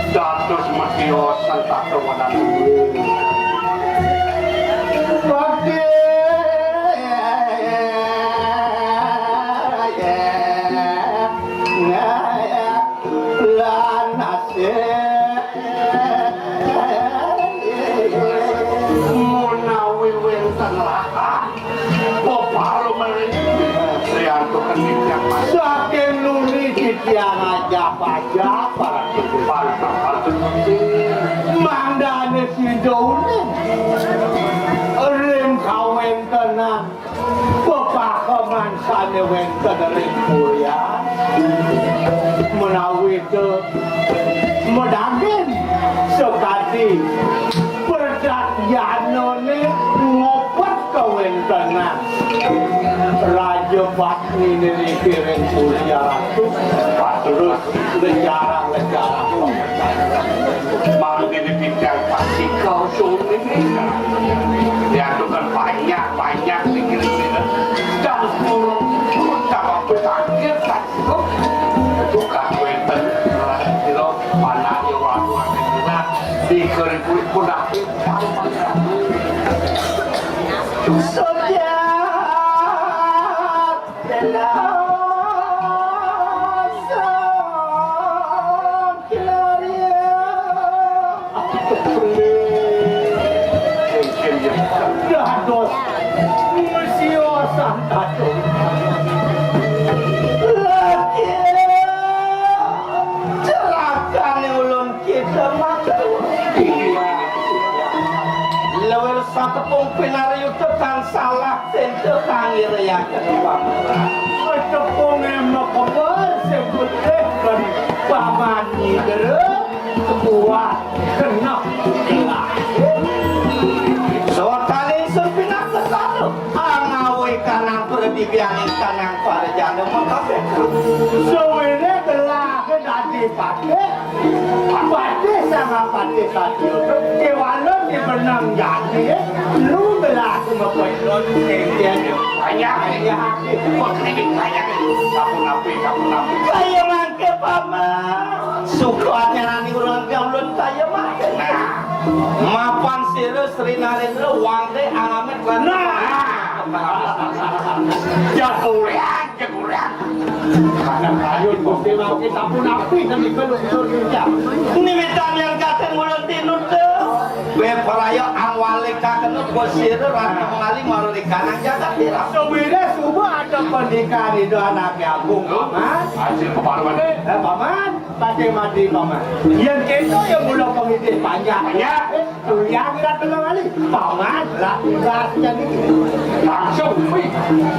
Dados metiosan tak kewanan. Bakti lan asih. Menawi wénten Yang ajap-ajap para para mangdane sida uning ring kawentenan pepakeman sane wenten ring Purian, menawi te medaging sakadi perdatyanane ngopet kawentenan Raja Patnine niki ring Purian Ratu, terus lejarang-lejarang. Mangkene titiang pasika usul niki. Diaturkan banyak-banyak niki. Sedang sepuluh, tambah pesakit, pasika. Tukang wenten, kira panah ya waduh, ane kira di keriput pun dah. Sejak Dados musiosan tato. Lagi celakane ulun kita mati. Lewel satepung pinariyuta kang salah. Sing kangirayaken pameran. Kecepung emek kebel sing putih kan paman nyidera sebuah genep. Sawatane ingsun pinaka sadu. Angawi kanang pradibyaning kanang parajana makasih. Suwine gelah dadi patih. Patih Sangapatih Satya, kéwala di benang jati, lu gelah mepelon sengkén. Banyak, ya, waktu ini banyak. Sampun api, sampun api. Kaya mangke, Paman. Suka nyarani urang gamlun kaya mangke. Nah. Mapan sira Sri Narendra, wangde alamet. Nah. Japulian, japulian. Kadang kayun Gusti mangke sampun apik nami peluk-peluk kerja. Nimitan yang katen ulun tinut te. Bepraya angwalik kakenut Gusti Ratu mengali maruri kanang jagat tirang. Subire suba ada pernikahan itu anaknya Agung, Paman. Hasil keparuan. Eh, Paman, pada mati, Paman. Yang kento yang mula pengidih panjang. Panjang. Tuyang ira tengah kali. Paman lah tugas jadi. Langsung, wih.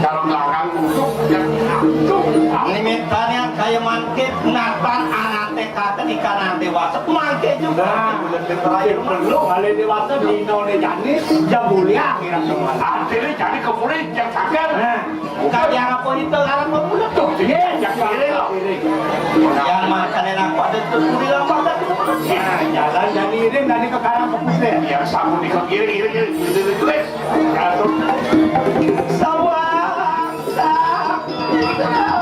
Kalau belakang untuk yang langsung. Nimitane kaya mangke natan anante kate ikanante waset mangke juga. Nah, bulan terakhir perlu kali dewasa dino ne jani, jam mulia kira semua. Artinya jadi kepuri jam sagar. Nah. Kaya apa itu larang pemuda tuh? Iya, yang kiri loh. Yang makan enak pada tuh, bilang pada tuh. Nah, jalan dari iring, dari ke kanan ke putih. Yang sabu di ke kiri, iring, iring, iring, iring. Jatuh. Sabar, sabar, sabar.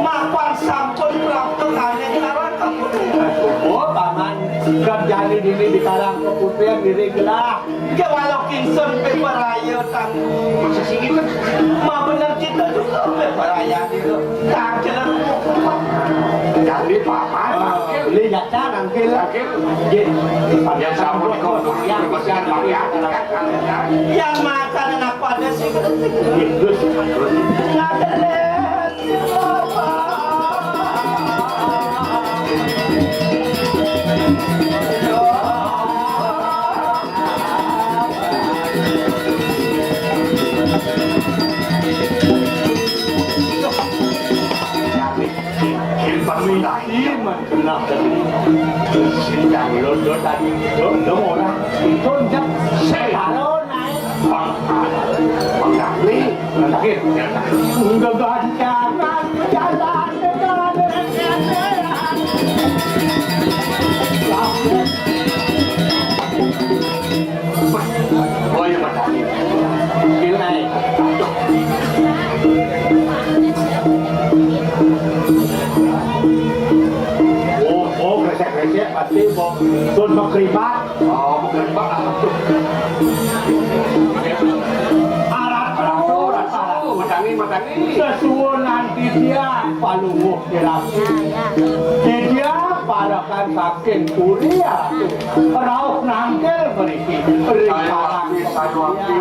Mapan sampun prapta kangge karang kaputi. Oh, Paman, kerjane dini di karang kaputi diri gelah. Kewala kingsun beberaya tanggu. Masa sih gitu? Ma bener kita juga beberaya gitu. Tangkil rumput. Jadi paman, tangkil. Ini ya, tangkil. Tangkil. Iya. Yang sama di kau, yang bisa pakai. Yang makan enak pada sih. Terus, terus. Nggak ada. Iman kenapa tadi? Sindang londo tadi, londo orang. Londo. Saya. Bang, Bang Dahli, Bang Dahli. Enggak gancangan jalan dengan. Oh, iya, Bang Dahli. Oh, oh, kresek-kresek. Sun makribat. Oh, makribat. Arat, arat, arat, arat. Madangi, madangi. Sesuunan titiang Palungguh Kirang. Titiang parekan saking puri, Ratu. Rauh nangkil mriki. Ring Sayuwakti, sayuwakti.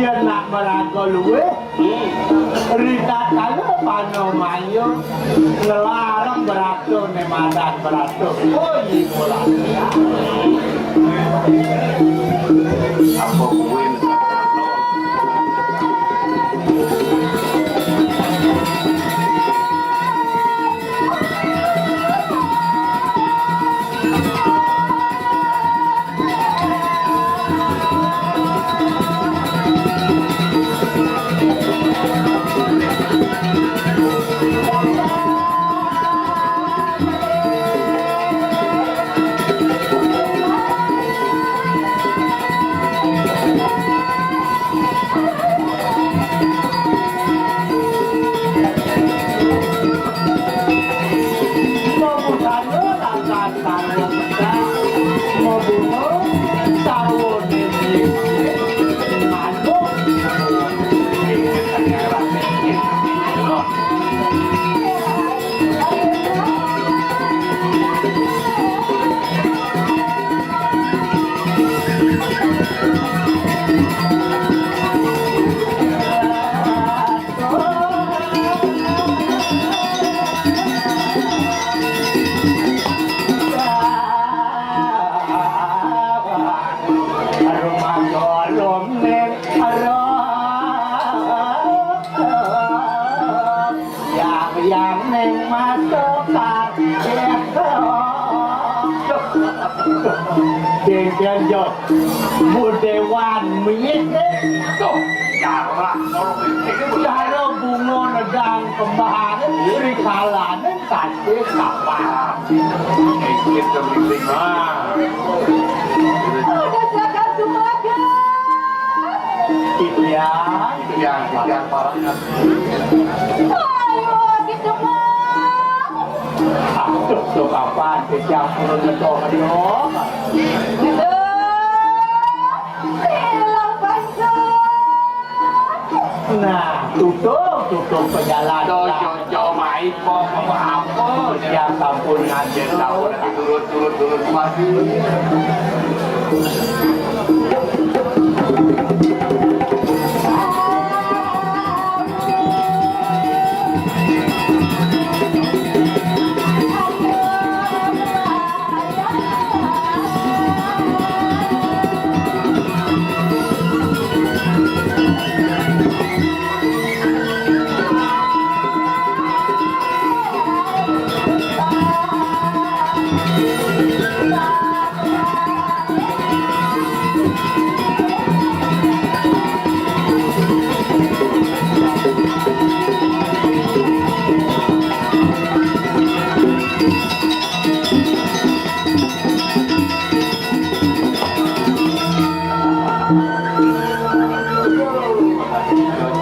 Yén nak maraga luwih, ritatkala panamaya nglarang brata né madan brata. Oh, iya, ora. Apa kuwi? Yang, yang ning masuk kabeh. Dengken yo. Budewan miyik. Tuh, jarlah. Dara bunga nedang kembangane, rikalane kasih kapan. Dengken yo miyik. Ah. Udah silakan semua, guys. Titiang, titiang, titiang, parang. Ayo, gitu, Bang. Aduh, tuh kapan titiang purun ngedoh, aduh. Gitu. Hilang, Bang. Nah, tutup, tutup pejalan. Tuh, yo, yo, main, kok, apa, apa? Titiang sampun nganti. Sampun, turut, turut, turut, mati.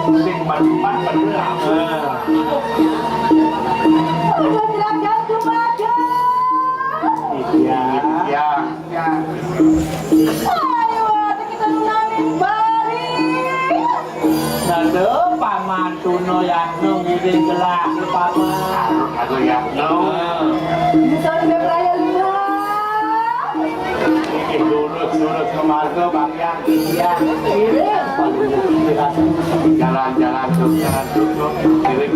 Sing man-, man-, man-, Udah seragam tuh, Pak. Iya. Iya. Ayo, atuh kita nunangin bari. Nanda paman tuna yatna ngiring gelah paman. Atuh yatna. Bisa udah beraya lima. Nggih, lurus, lurus ke marga, Bang Yang. Iya, ngiring. Jalan, jalan, jalan, ngiring.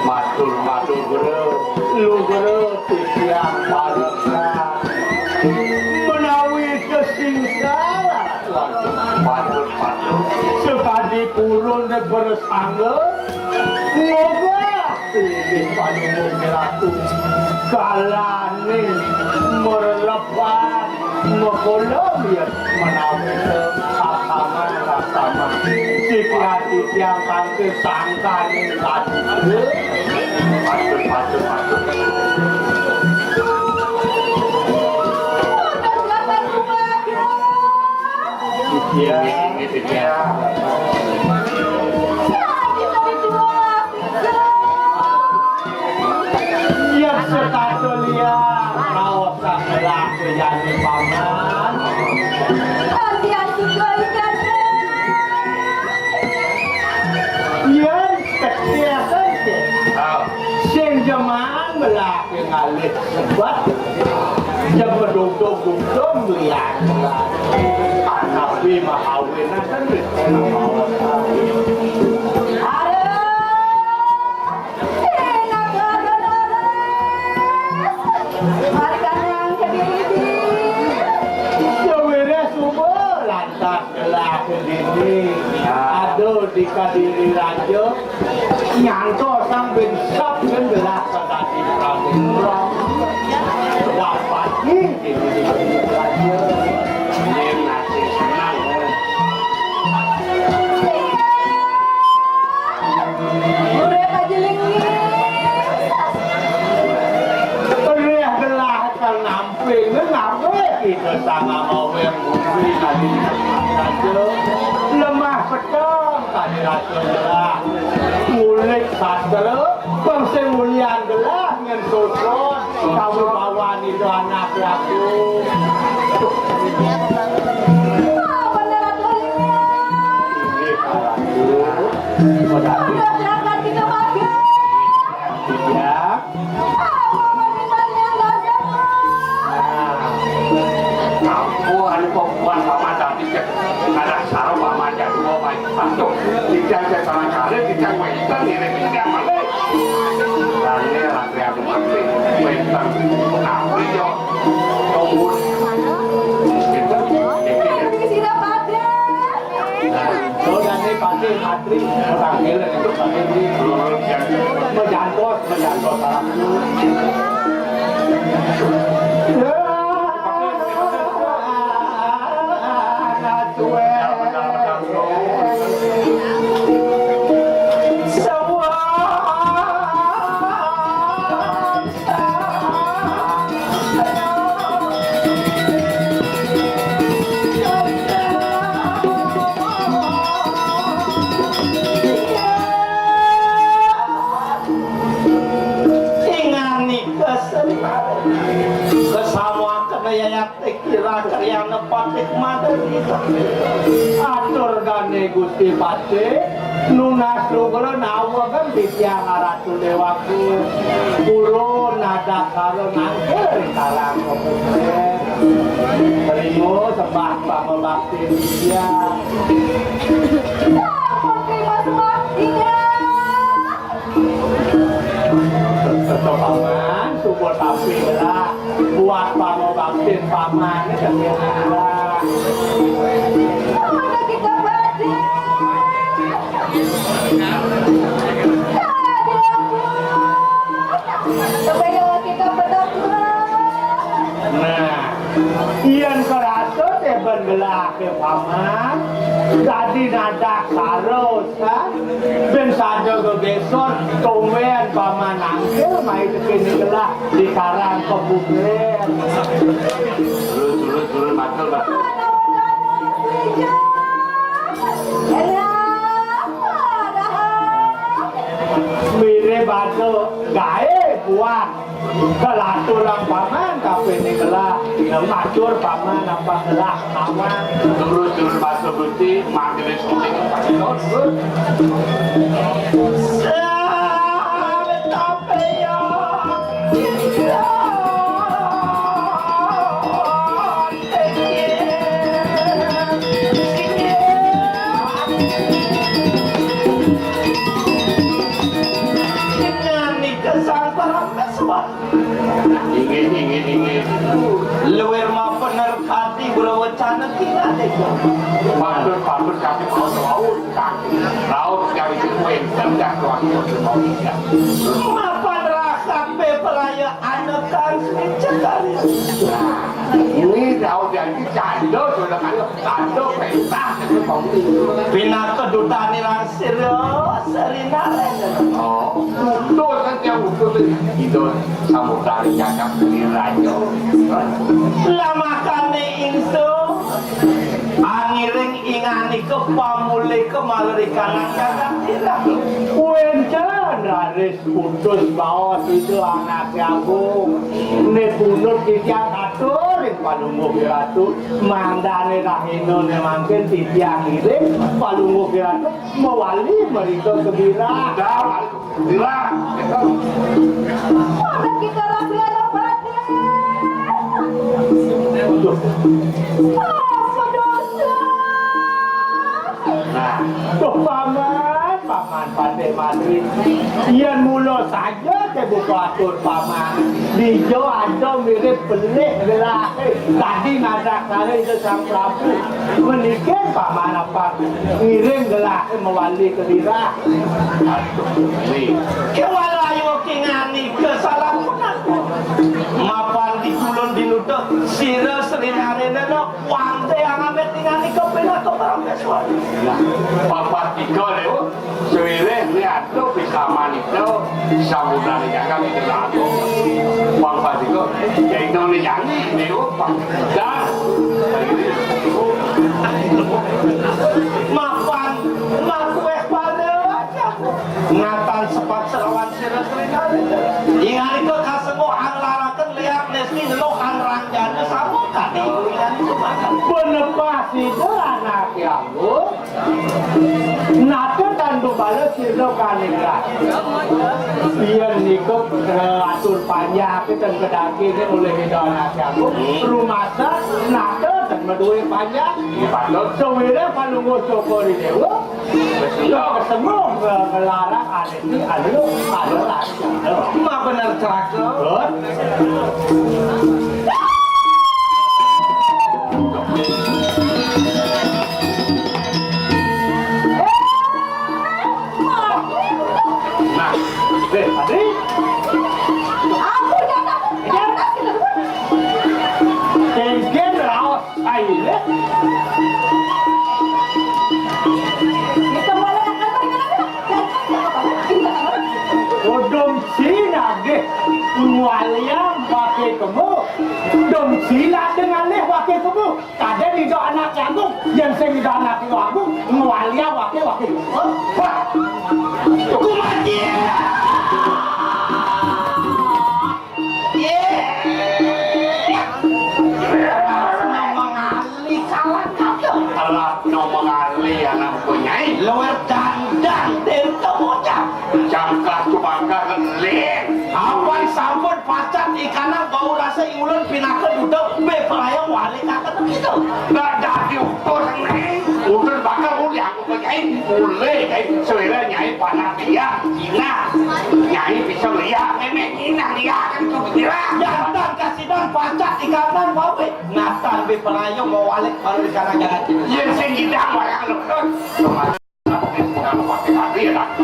Matur, matur, Guru. Lugra titiang parekan. Menawi kesingsalan, waduh, matur, matur. Sekadi purun bersangga, moga inggih paduka Ratu. Kalane merlepan Mengkono ya menawi asama rasama. Siti ati tiang kanthi sangkaning kaduka. Patut, patut, patut. Iya, iya. Yen setata liya, raos sakelah jani paman. Antian suka ikan. Yen setia saja. Sing jeman belah ngalih sebat. Jam beduduk-duduk liyan. Anapi mahawinan kan wis ana maos. Aduh. Enak banget, Oles. Mari kanang ke diri. Sawire subuh lantas gelah ke diri. Aduh, di Kadiri Raja. Nyangka sang bin sab bin gelah ke tadi Prabu. Dapat di diri Kadiri Raja. Ini masih senang. Urip aja linggih. Urip gelah kang namping, ngawe kita sama mau yang bumi tadi raja. Lemah peteng tadi raja gelah. Ngulik sastra, bangsa mulian gelah ngen sosot. Kamu bawa itu anak aku. Ah, bener tuh. Ini kalau aku, udah berangkat kita makan. Iya. Ah, mau makan yang nggak ada. Nah, aku anu kok buat sama tapi cek ada sarung sama aja dua baik. Aduh, tidak saya sama kali, tidak mau itu, ini tidak mau. Dane rakyat mati, wénten. Menawi ya, tunggu. Nah, oh, dane pati, patri, tangkil, itu kami di, mejantos, mejantos, salah. Inganika seneng. Kesamuaken yayat Kira-kira nepatik maderi. Atur dane Gusti Patih, nunas lugra nawegen titiang Ratu Dewaku. Kula nadakara nangkil ring karang kapusten. Trima sembah pangabakti titiang. Sampun trima sembah titiang. Tetep paman, suba tapi gelah buat pangobaktin paman, gelah. Mana kita badhe? Tadi aku. Supaya kita benar. Nah, yen kerasa teben gelah ke paman, dadi nadak sarus. Hah? Ben sada gegeson, tumben paman nangkil mai tekene gelah di karang kebumen. Dulur, dulur, dulur, matur, matur. Mirip ada gaib. Wan, kelatur lang paman, kape ni kelah, ya, matur paman, apa kelah paman. Terus, terus, matur Gusti, manggil suling, terus. Selamat tampil, ya. Dengan nika sang parama suara. Inggih, inggih, inggih. Luwir mapener kadi brawacana kinane. Patut, patut kadi mau laut, kadi laut kadi wenten dah tuan mau inggih. Mapan rakat beperaya anekan sing cekali. Nah, ini laut yang cando sudah kan cando perintah itu mau. Pinaka dutane rangsira serinare. Oh, utus saja utus itu. Samudra nyakap diri raja. Lamakane ingsun angiring inganika pamulika malarikan jagat tirang. Wenten raris putus baos itu anake agung. Ne punut titiang atur ring palungguh ratu, mangdane rahina ne mangkin titiang ngiring palungguh ratu mawali mrika ke Birah. Birah. Mangda kita rabiana, Patih. Apa dosa? Nah, tuh paman, paman Patih Madri. Yen mula saja te buka atur paman. Dija ada mirip pelih gelah. Tadi ngadak kali ke Sang Prabu. Menikin paman apa ngiring gelah mawali ke Birah. Aduh, Wi. Kewala ayu kingani ke salah punak. Mapan di kulon di luta, sira serinarena no, wante angamet kingani ke pinaka parang keswan. Nah, papat tiga, Dewa. Sewireh ni atuh pisaman itu, sambutan jaga kita atuh. Pang patika, ya itu ni janji, Dewa, pang. Dan, mapan, makueh pada. Ngatan sepat serawan sira serinare. Inganika kasengguh anglaraken liak nesti ngeluh anranjana sama kadi ingan sumangan. Penepah sida anak yang nata tandu bala sira kanigra. Yen nika, eh, atur panjake ten kedaging oleh Ida Anak Agung, rumasa nata ten madue panjak. Sewire palungguh Cokor I Dewa, Iya, semua ngelarang ane iki anu, anu lah. Mak bener celaka. Nah, eh, tadi. Aku datang. Tengken raos. Aile. Odong Cina deh, ngwaliang wake kebo. Odong Cina deh ngalih wake kebo. Kadén Ida Anak Agung, yen sing Ida Anak Agung, ngwaliang wake, wake kebo. Wah. Kumaji. Telat no mengali anak punyai. Luwih dandang dento bocah. Jangkah tumangkah ngeling. Apan sampun pacat ikanang bau rasa ing ulun pinaka duda, bepraya wali kakek begitu. Nggak dadi utus ning. Utus bakal uli aku punyai. Uli, kai, selera nyai panak dia. Nah, nyai bisa lihat, memang inang lihat kan itu gila. Jantan kasidan pacat ikanang bawi. Natan bepraya mawalik baru di sana jalan. Yen sing ngidang wayang lho.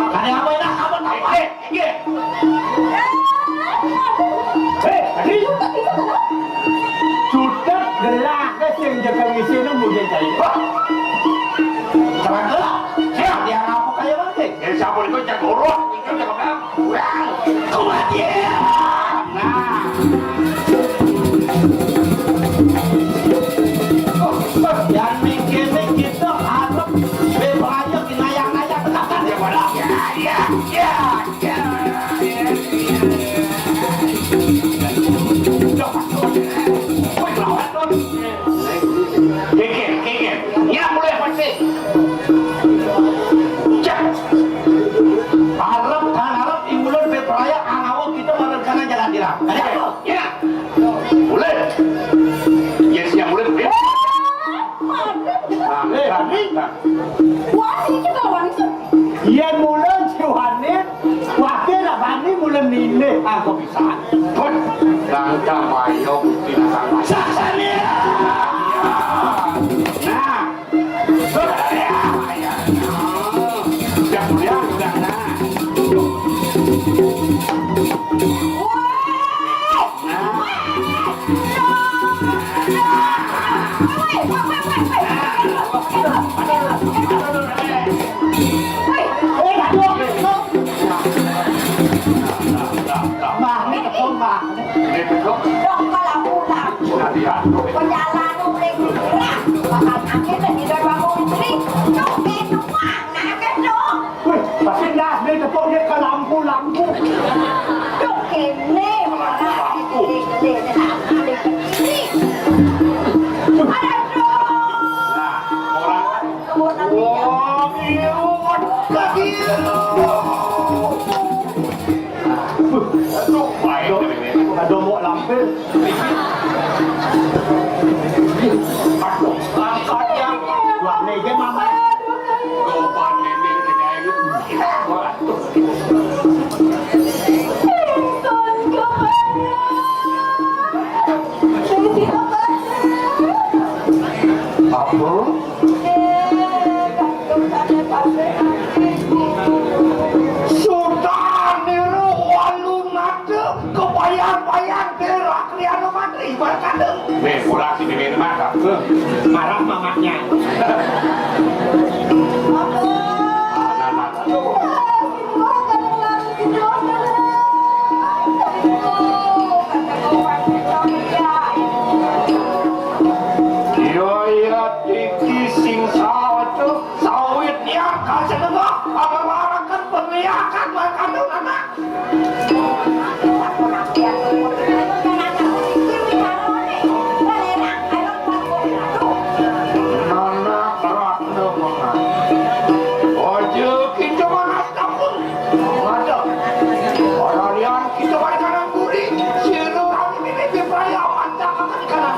Ada apa ini? Apa, apa? Eh, eh, iya. Eh, tadi. Cutet gelah ke sing jaga ngisine mungkin kali. Wah. Terang gelah. Siap, dia ngapa kayak mana? Eh, siapa itu jago roh, itu jago Kurang. Kuat ya. Nah. Yang mikirnya kita harus berbahaya, kinayang-nayang, tekan dia pada. Ya, ya, ya, ya, ya, ya. Kikir, kikir. Ya, mulai pasti. Cek. Arep, tan arep, imulun bepraya, angawa kita marengkana jalan tiram. Ada apa? Ya. Mulai. Yes, yang mulai. Nah, eh, nah, nah. Wah, ini kita lawan. Iya, mulai si Wani. Wah, dia nak bani mulai nilai. Ah, kok bisa? Pun, langkah mayo, binatang mayo. Saksanya. Nah, saudara ya. Sudah mulia, sudah, nah. Nah. Wih, pasti dah dia tepuk dia ke lampu-lampu. Dok kene, mana? Ada dong. Nah, orang. Kebun nanti. Wah, biru, waduh, biru. Aduh, baik. Aduh, mau lampir. Aduh, angkatnya. Wah, nih, dia mama. Dopan ini, ini, ini. Waduh. Apa? Sudah niru walu nada kebayang-bayang gerak lianu mantri berkandung. Nih, kurang sini, nih, mata. Marah mamanya. Anak-anak. Iya, iya, iki sing salah tuh. Sawit ya, kasih dengar. Agar warakan pemiakan makan anak. Nana Ratna Mangan. Aja kincoman astamun. Ada. Orang yang kincoman kanan kuri. Sira kami mimiti perayaan cakakan kanan.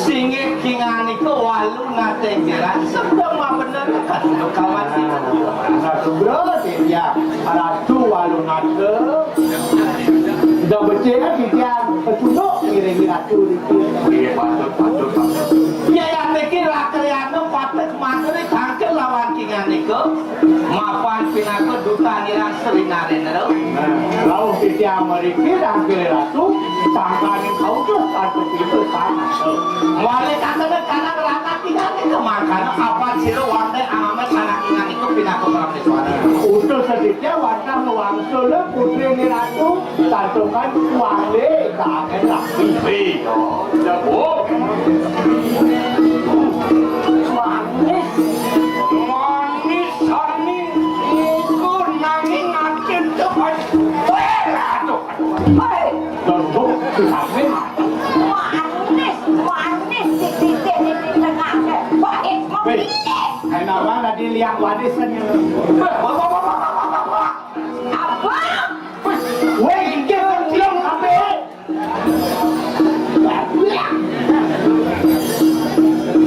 Singgih kinganika walu nate ngiran sebelum mabener kawan sini. Nah, subro ya. Ratu Walunata. Udah becik kan titiang pecunduk ngiringi ratu niki. Iya, patut, patut, patut. Iya, yang niki lakriana patut materi tangkil lawan kingan nika. Mapan pinaka duta ngiran Sri Narendra. Nah, lawan titiang mriki tangkil ratu, sangkaning kautus tantu pintu sana. Wali katanya karena rata tinggal itu mangkana kapan sira wante alamat anak ingan itu pinaka Prameswara. Utus sedikit wantah mewangsul putri ni ratu, santukan wali kaget lah. Iya, ya, Bu. Manis. Manis, Sani. Iku nanging atin tepat. Weh, aduh. Hei. Loh, Bu, kenapa? Manis, manis, titik di tengah. Baik, manis. Kayak nama tadi liang wanis kan ya. Wah, wah, wah, wah, wah, wah, wah. Abang. Weh, iki kan belum kabeh.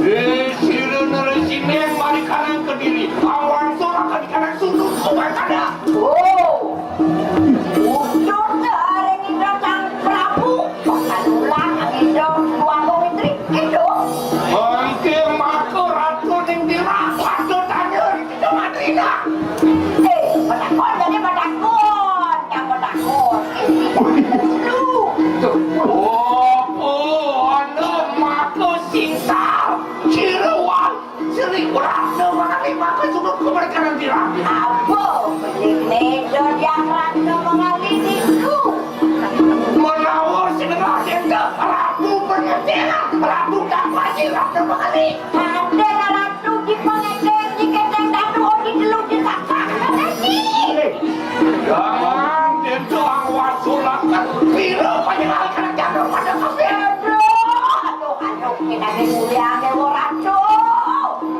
Eh, sira neresine mari kanan kediri. Awang ora akan kanan sunduk, obat kada. Oh. Ucul dari Indra Sang Prabu. Bakal ulang Indra Dwagung Indri. Gitu. Mangke maka ratu ning dirah, ratu tanya. Cuma tidak. Eh, batakon jadi batakon. Ade ratu di pangedeng, di kedeng datu, di telu, di sasak. Jangan itu angwat sulakan. Piro panjenengan kena jatuh pada kafir. Aduh, aduh, aduh, kita di mulia Dewa Ratu.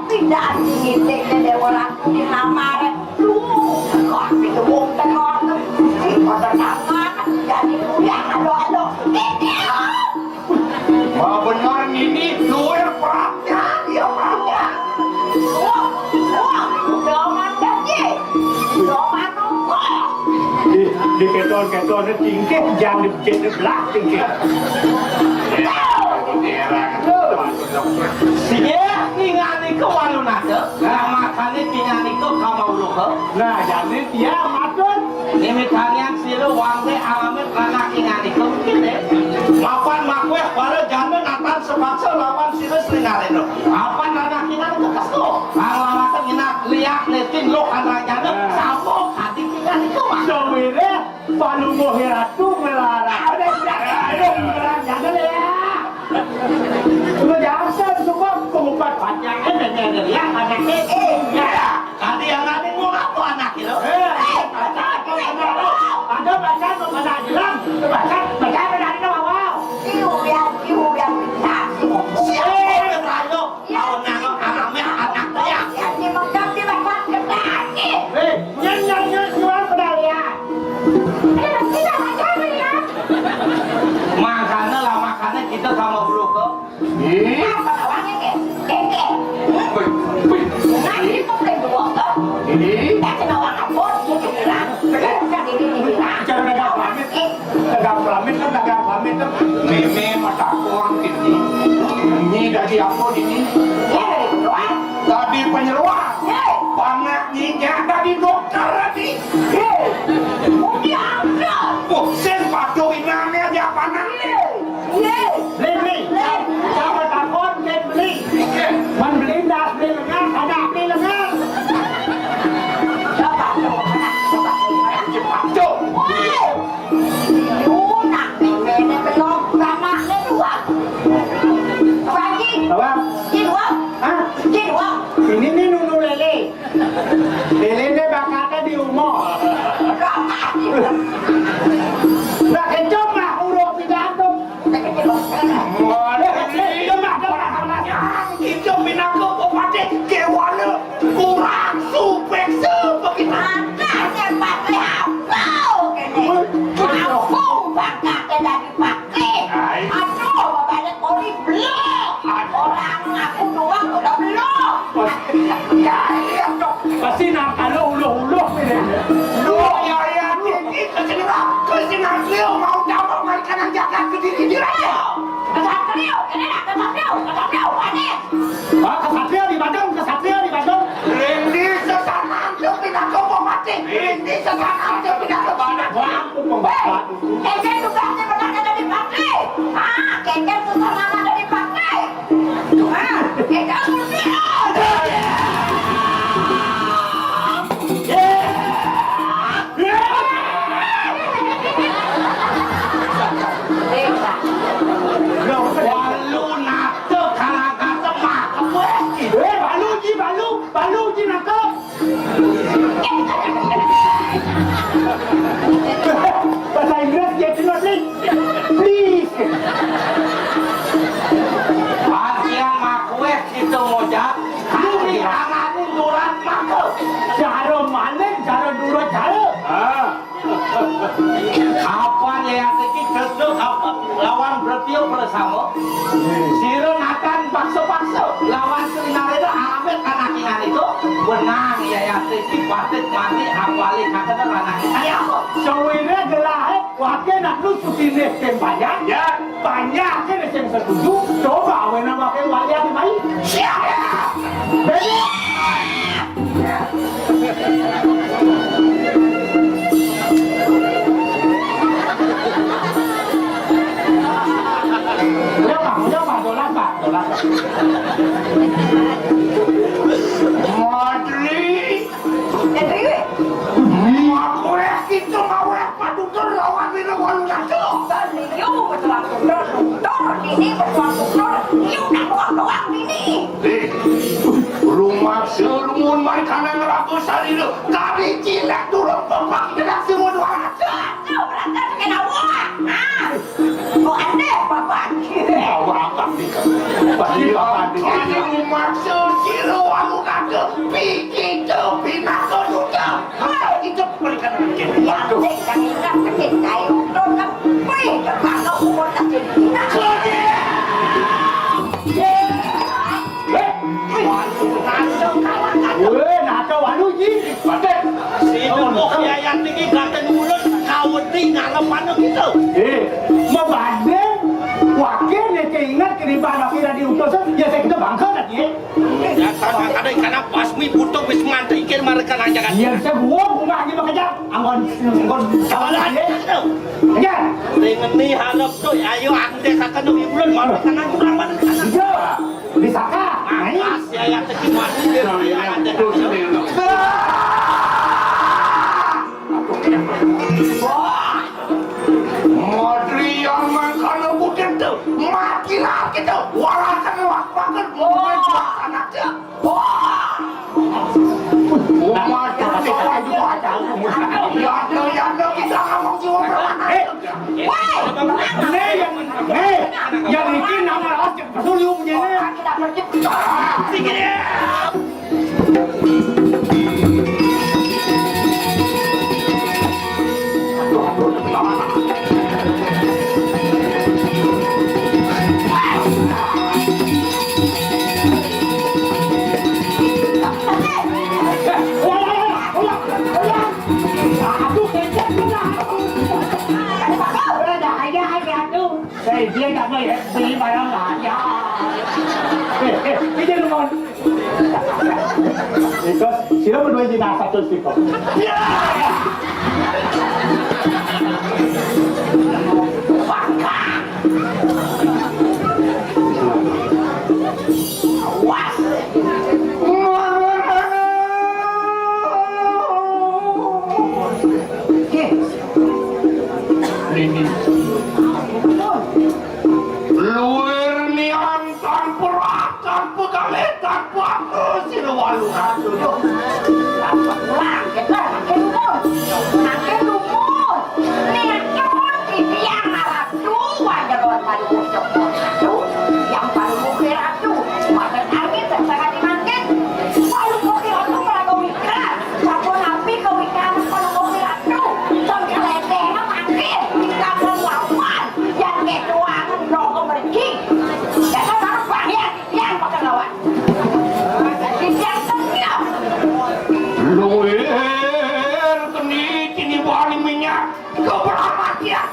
Tidak diitik Dewa Ratu di namar. Duh, kok itu wong tengok. Di kota nama, jadi mulia, aduh, aduh. Ini. Wah, bener ini duwe perhatian, ya perhatian. Wah, wah, doman gaji, doman nunggu. Di, di keton-keton ini tingkih, jangan dipecet di belah tingkih. Ya, ya, ya. Sing ningani ke walu nada, ramatane pinganika kama uruha. Nah, jane dia matur. Nimitanian sira wangke alamet anak inganika mungkin, eh. Mapan makweh para jana natan sebangsa lawan sira Sri Ngalendra. Apan anak inganika kestu. Kang lalaken nginak liak netin loh anak jana. Nah. Sampun adi inganika, Mas. Sawire palungguhe ratu melarang. Aduh, aduh, aduh, melarang jana ya. Lu jangan semua pengupat panjang, eh, nenek, nenek, ya, anak, eh, eh, ya. Tadi yang nanti mau ngaku anak itu? Eh, ada, ada, ada, ada. Ada bacaan mau pada bilang, bacaan, bacaan pada ada mau. Siu yang, siu yang, siu. Siapa yang berani? Tahu nama anaknya, anak dia. Ya, si Mekam di bacaan kena, si. Eh, yang, yang, yang, jual pada lihat. Eh, tidak bacaan ya. Makanya lah, makanya kita sama bro kok. Ih. Apa lawannya, Kek? Kek, Kek. Hmm? Wih, wih. Nah, ini kok kayak dua, Kak? Ini. Kita kena orang apa? Dia bilang, benar, bukan ini dibilang. Cara dagang pamit. Eh. Dagang pamit kan, dagang pamit kan. Meme mata orang ini. Ini dari apa ini? Ya, dari keluar. Tadi penyeluar. Eh. Panak nyinya dari dokter tadi. Eh. Oh, dia ada. Oh, sen patuh inangnya dia panak. Eh. Ye. Beli, beli. Beli. Siapa takut, beli, beli. Man beli dah, beli lengan, ada beli lengan. Coba, coba, mana? Coba, mana? Cepat, cok. Woi. Lunak, nenek, belum, anaknya dua. Lagi. Apa? Di dua. Hah? Di dua. Ini nih nunu lele. Lelene bakate di umah. Lah, kenceng lah, urung pidato. Waduh, coba, coba, coba. Itu pinangka pepatih kewala kurang supeksa begitu. Makanya patih apa kene? Kampung bakate dari Pak. Eh, aduh, balik kori belum. Orang aku doang udah belum. Pasti nang kalau uluh-uluh ini. Lu ya, ya, ini kesenggak, kesenggak beliau mau damai makan yang jaga gede-gede aja. Kesatria, ini lah kesatria, kesatria, panis. Wah, kesatria di Badung, kesatria di Badung. Ini sesanan tuh pindah ke mati. Ini sesanan tuh pindah ke mana? Wah, aku pembawa. Kengkeng tugasnya pernah kagak dipakai. Ah, kengkeng susah lama gak dipakai. Ah, kengkeng susah. Walu nate kalang katemak. Eh, balu ji, balu, balu ji nangkep. Bahasa Inggris dia cuma please. Please. Pasian makuweh kita mojak. Kami anakmu nurat maka. Cara maning, cara nurat cara. Ah. Apa ya iki gedhe apa lawan Bretio bersama? Sira natan paksa-paksa lawan Sri Narendra awet anak ingan itu. Benang ya ya iki batik mati apale kakene anak ingan. Ayo, sawire gelahe wake nak lu sutine sing panjang. Ya. Panjang kene sing setuju. Coba awena wake wali ati mai. Siap. Ready? Udah, Pak, udah, Pak, dolan, Pak, dolan, Pak. Madri. Madri, weh. Aku ya gitu mau ya padutur lawan ini walu nado. Liu betuang tutur, tutur dini betuang tutur, liu dah doang-doang dini. Eh, rumah serumun mari kana neraga sarira, kari cilek turun pepang kena semua dua ratus. Kau berangkat kena wak. Ha. Kau aneh, Bapak. Bawa akak ni. Pasti Bapak ni. Kari rumah sesiro anu naga, pikir tu pinaka duta. Masa kita berikan rezeki. Waduh. Yang ingat mencintai untuk sampai ke masa umur tak jadi. Kau dia. Eh, weh, nasa walu ji. Paten. Si Lembuh Yayan tinggi katen mulut, kaweti ngalem anu gitu. Eh, mabade, wakil nek ingat keriban wakil dari utusan, ya saya kita bangga lagi, eh. Ya, sama kadang karena pas mi butuh wis mantri kir mereka lanjangan. Ya, saya gua rumah aja makanya, anggon, anggon, salah aja. Kejar. Ringeni halep tu, ayo ante kata nu ibulan malu tangan pulang balik tangan. Iya. Disaka. Nah, ini. Pas ya, ya, kecil mati dia. Wah. Modri yang mangkana butir tu, mati lah kita. Walasan wak pakai buat anak dia. Wah. Umat kita itu ada. Ya, ya, ya, kita ngomong jiwa berapa? Eh. Woi, nih, yang, nih, yang bikin nama Raos Cek Pesul, yuk, punya ini. Aduh, kecil, kena. Udah, aja, aja, aduh. Eh, dia nggak mau ya, beli barang aja. Eh, eh, ini dulu, Mon. Terus, sila berdua di nasa terus, Tiko. Ya! Awas! Nini. Luir nian tanpa rak, tanpa galih, tanpa apa, sira walu ratu. Tanpa pulang, kita makin umur. Makin umur. Niat pun dibiang alat. Tuan Jeroan Paduka Sempur Ratu, yang Paduka Ratu, Padan Angin tersangat dimangkin. Paduka Ratu melaga wikar, sampun napi ke wikar Paduka Ratu, dan keledeng mangkin, wikar lawan, yang ketuangan nogo mergi. Jangan harus banyak, yang pakai lawan. Yang tengah. Luir keni kini bani minyak. Kau beramat ya.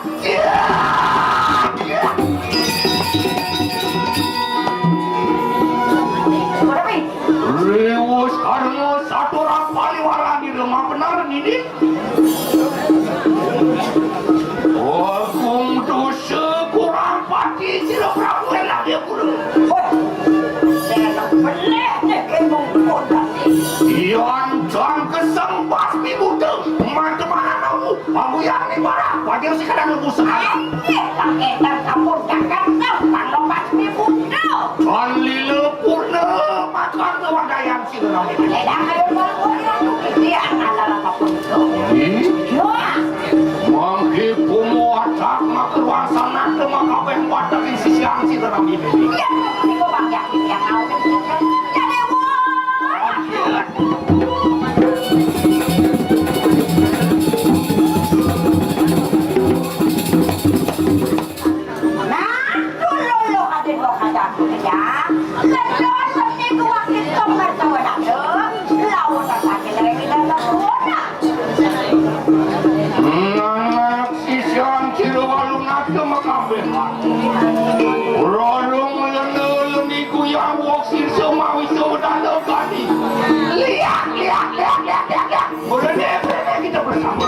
Riwus karena satu orang paliwara di rumah benar ini. Agung dosa kurang pati sila Prabu enak dia pula. Wah, enak benar dia kemung kodak. Ian dan kesembas mi buta. Mata mana tahu? Aku yang ni marah. Wajar si kadang nunggu sekarang. Eh, tak edan kamu jangan kau. Tanggal pas mi buta. Kan lila purna. Makan kewadayan si gerang ini. Edan ayo baru orang tu. Dia adalah apa pun itu. Hmm? Wah. Mangke pumu atak maka ruang sana ke maka weh watak ing sisian si gerang ini. Iya, itu bang ya. Ya, kau. Ya, Dewa. Nah, dulu lo ada dua kata aku ya. Kedua, seperti gua kita mertua datu. Lawan sakit lagi dan tak. Anak sisian kira walu natu makabeh. Rolong lene leni kuyang wok sirsa mawi sawedana kani. Liak, liak, liak, liak, liak, liak. Boleh deh, boleh deh, kita bersama.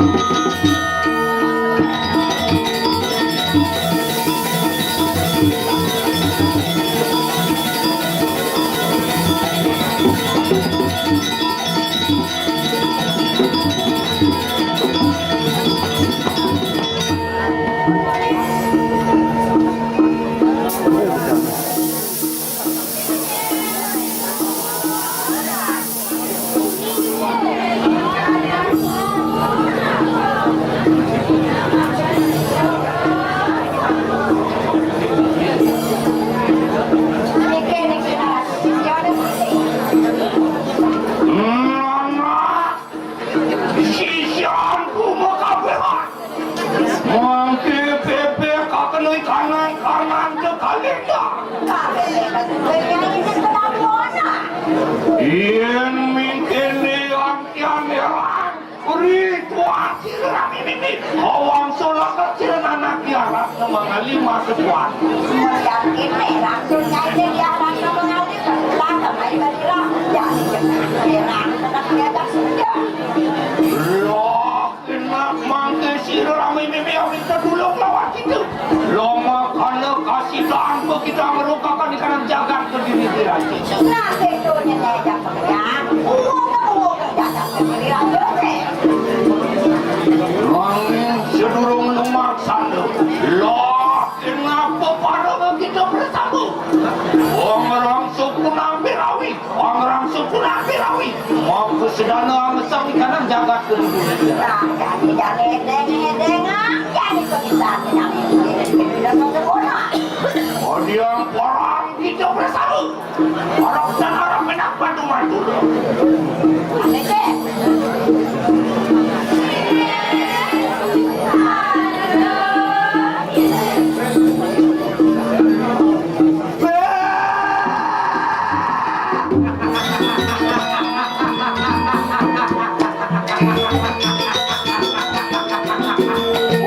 Yén mingkene antian erang, ritual sira mimimi, awang sulaka sira anak tiarap nang mangalima ketuan. Melihat kene, langsung nyai diarap nang mangalima, sulaka mai balira, jadi erang, tenang diajak kerja. Loh, Nak mangke sira rame meme minta tulung lawan kita. Lama kana kasidan kita merukakan di kanan jagat kediri diraja. Nah, betulnya saya jangan ya. Uang uang jagat kediri raja. Mangin sedurung lumaksana. Lah, kenapa para kita bersama? Orang suku Nampirawi. Pangrang suku Nabi Rawi, mangku sedana amesang ikanan jagat kediri. Nah, jadi jane edeng-edeng, ah, jadi kebiasaan jane edeng-edeng, tidak sempurna. Adiang perang kita bersama. Orang dan orang menang bantu-bantu. Aneh, Cek.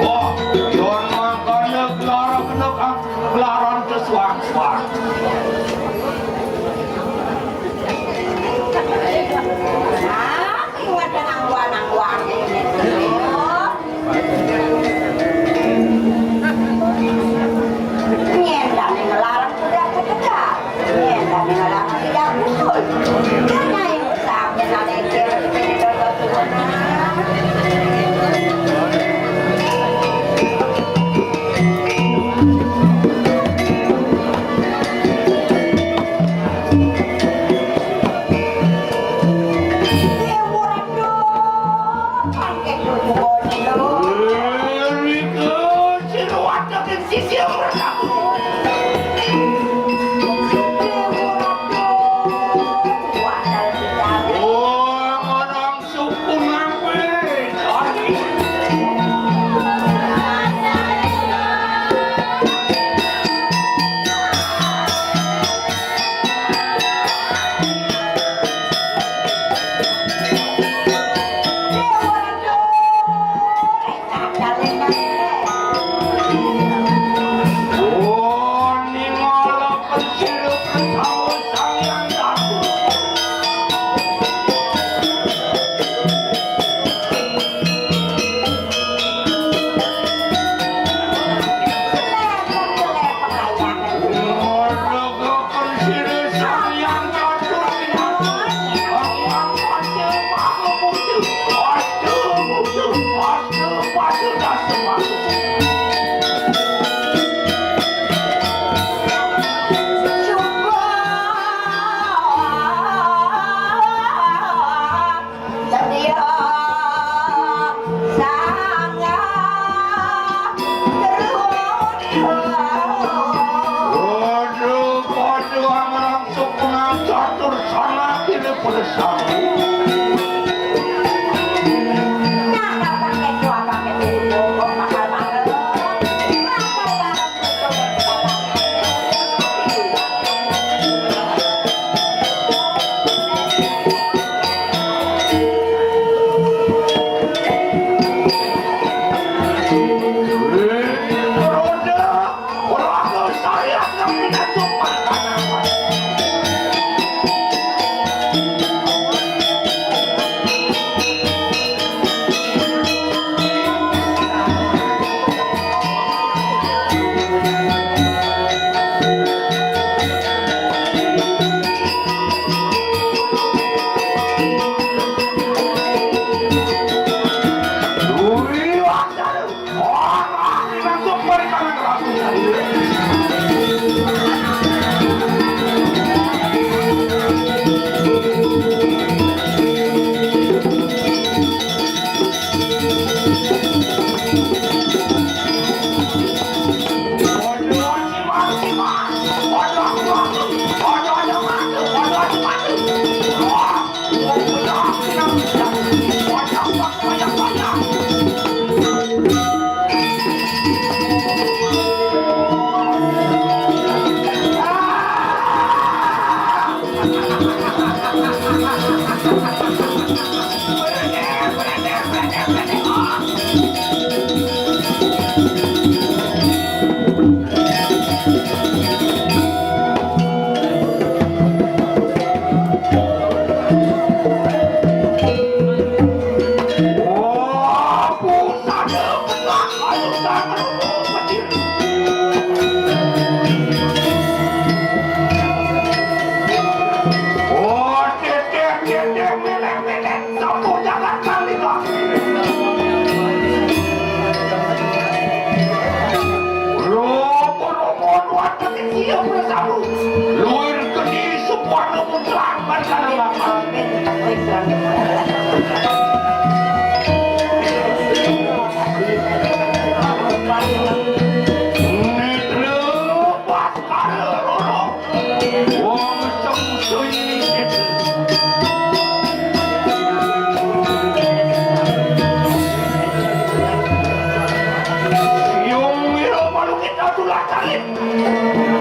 Wah, yon mangkane gelaran kena, gelaran kesuang-suang. Ah, ingat dengan gua, nang gua. Nyendang ngelarang sudah ketegal. Nyendang ngelarang tidak muncul. Karena yang sampai nanti Waduh, waduh, amarang sukungan catur sana kini pada sabu.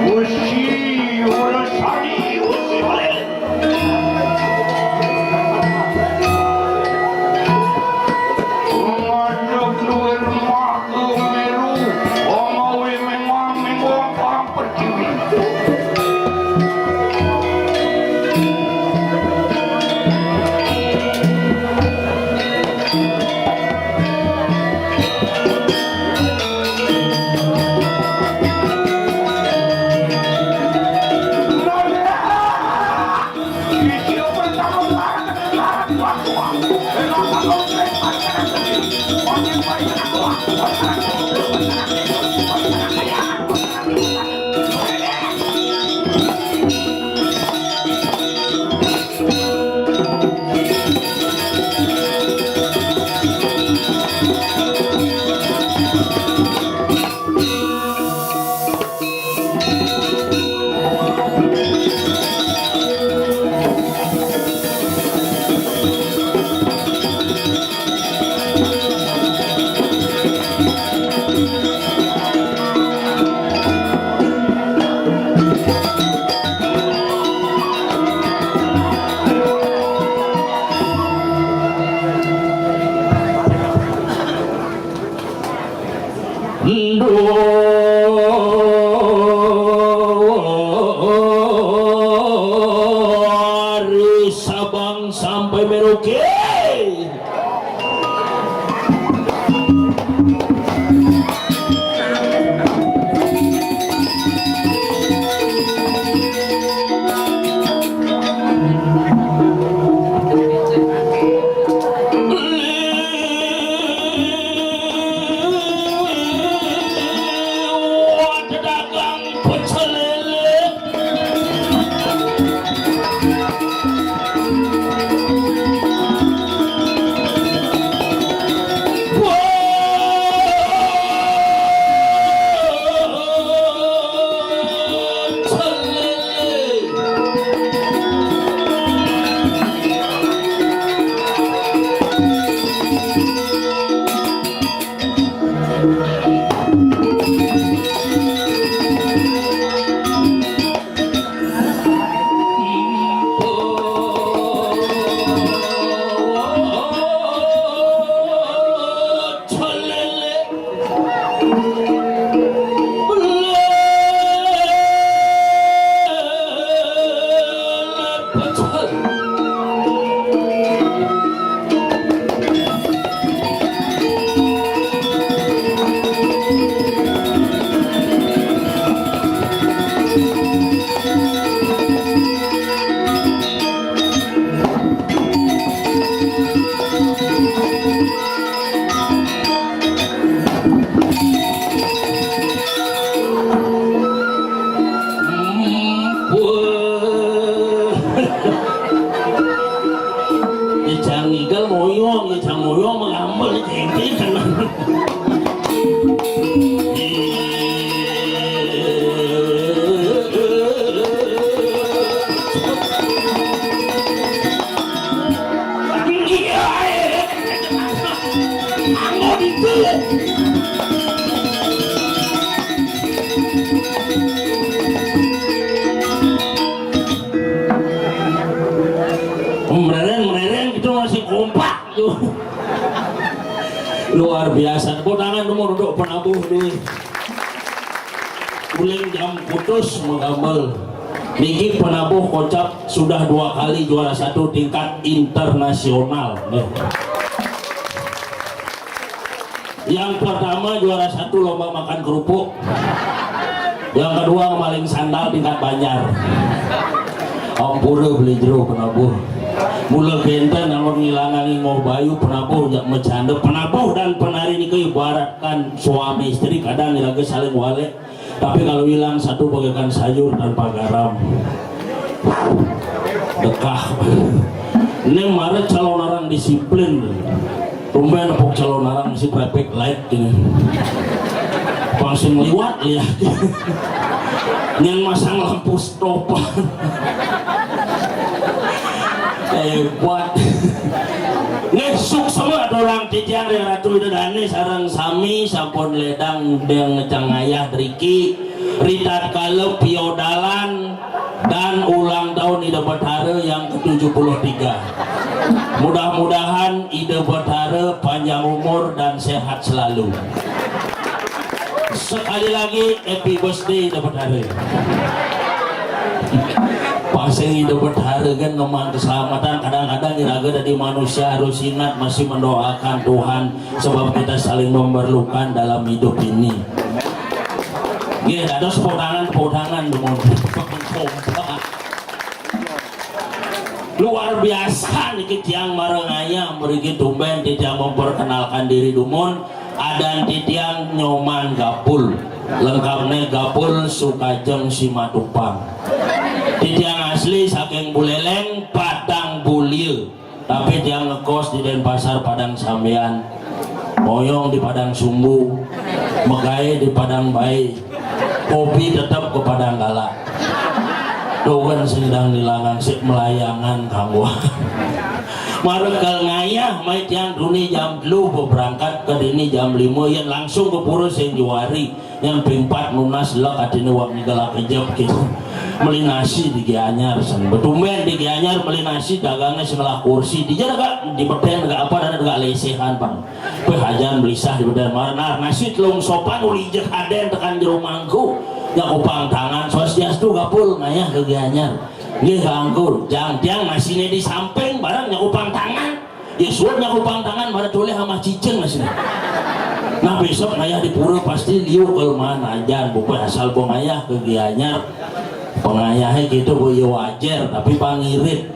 Usi, ulah sani, usi balil. Ngadeg duwe rumah ke meru, omawi memang minggu pang pertiwi. Dari Sabang sampai Merauke. Dagang pecel lele. Wah. Ijang igal moyong, ijang moyong mengambel, jengkel, tenang. Merereng, merereng gitu masih kompak tuh. Luar biasa. Tepuk tangan dulu untuk penabuh dulu. Uling jam putus mengambel. Niki penabuh kocap sudah dua kali juara satu tingkat internasional. Nih. Yang pertama juara satu lomba makan kerupuk. Yang kedua maling sandal tingkat Banjar. Ampura beli jero penabuh. Mula genten namun ngilangan ngoh bayu penabuh jak mecanda penabuh dan penari nika ibaratkan suami istri kadang iraga saling walek. Tapi kalau hilang satu bagaikan sayur tanpa garam. Dekah. Ini mara calon orang disiplin. Tumben nepuk calon orang si traffic light ini. Langsung liwat ya. Yang masang lampu stopan. Hebat. Nggih, suksma aturang titiang ring Ratu Ida Dane sareng sami sampun ledang deng cangayah driki ritatkala piodalan dan ulang tahun Ida Betara yang ketujuh puluh tiga. Mudah-mudahan Ida Betara panjang umur dan sehat selalu. Sekali lagi, happy birthday Ida Betara. Pasang Ida Betara kan ngemang keselamatan. Kadang-kadang iraga dadi manusia harus ingat masih mendoakan Tuhan sebab kita saling memerlukan dalam hidup ini. Nggih, dados tepuk tangan, tepuk tangan, dumun. Luar biasa niki tiang mara ngayah mriki tumben titiang memperkenalkan diri dumun. Adan titiang Nyoman Gapul. Lengkapne Gapul Sukajeng Simatupang. Titiang asli saking Buleleng, Padang Bulia. Tapi tiang ngekos di Denpasar Padang Sambian. Moyong di Padang Sumbu, magaé di Padang Baé, kopi tetep ke Padang Galak. Tuh kan sing dang dilangang sik melayangan kanggo. Mara kal ngayah mai tiang duni jam telu berangkat ke dini jam lima, yén langsung ke pura sing juari. Yang ping pat nunas lek atine wak ngigelak kejep gitu. Meli nasi di Gianyar sen. Betumben di Gianyar meli nasi dagangnya sebelah kursi. Di jalan kak di Beten kak apa dan kak lesehan bang. Peh ajan belisah di Beten mar nar nasi telung sopan uli jek aden tekan jero mangku. Nya kupang tangan swastiastu Gapul ngayah ke Gianyar. Nggih kangku, jang tiang nasine di samping barang nya kupang tangan. Ya suud nya kupang tangan pada toleh amah cicing masih. Nah besok ngayah di pura pasti liu kelemahan ajan bupe asal pengayah ke Gianyar. Pengayahe gitu bu ya wajar tapi pangirit.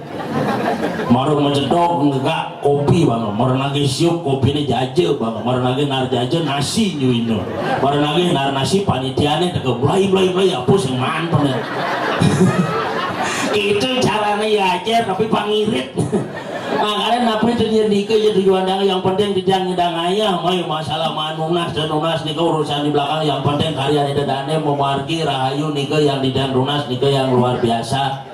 Marung mencedok ngegak kopi bang, marung lagi siup kopine jaja bang, marung lagi nar jaja nasi nyuino, marung lagi nar nasi panitiane teke belai belai belai apa sing manten ya. Itu carane ya ajar tapi pangirit. Makanya napi itu dia nika ya tujuan yang, yang penting tidak ngidang ayah, mai masalah manunas dan nunas nika urusan di belakang, yang penting karya ida dane memargi rahayu nika yang didan nunas nika yang luar biasa.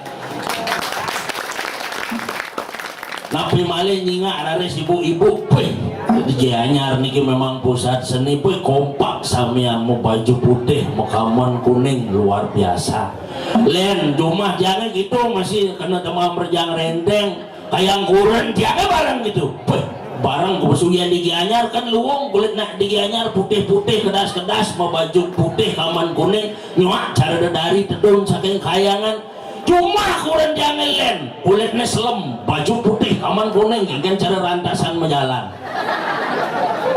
Napi malih nyingak raris ibu-ibu, pih. Jadi Gianyar niki memang pusat seni, pih kompak samian mau baju putih, mau kamen kuning luar biasa. Len, jumah jangan gitu masih kena demam merjang renteng. Kayang kuren tiada barang gitu. Peh, barang ku pesugihan di Gianyar kan luwung kulit nak di Gianyar putih-putih kedas-kedas mau baju putih kaman kuning nyuak cara dari tedun saking kayangan. Cuma kuren tiang len kulitnya selem baju putih kaman kuning kan cara rantasan majalan.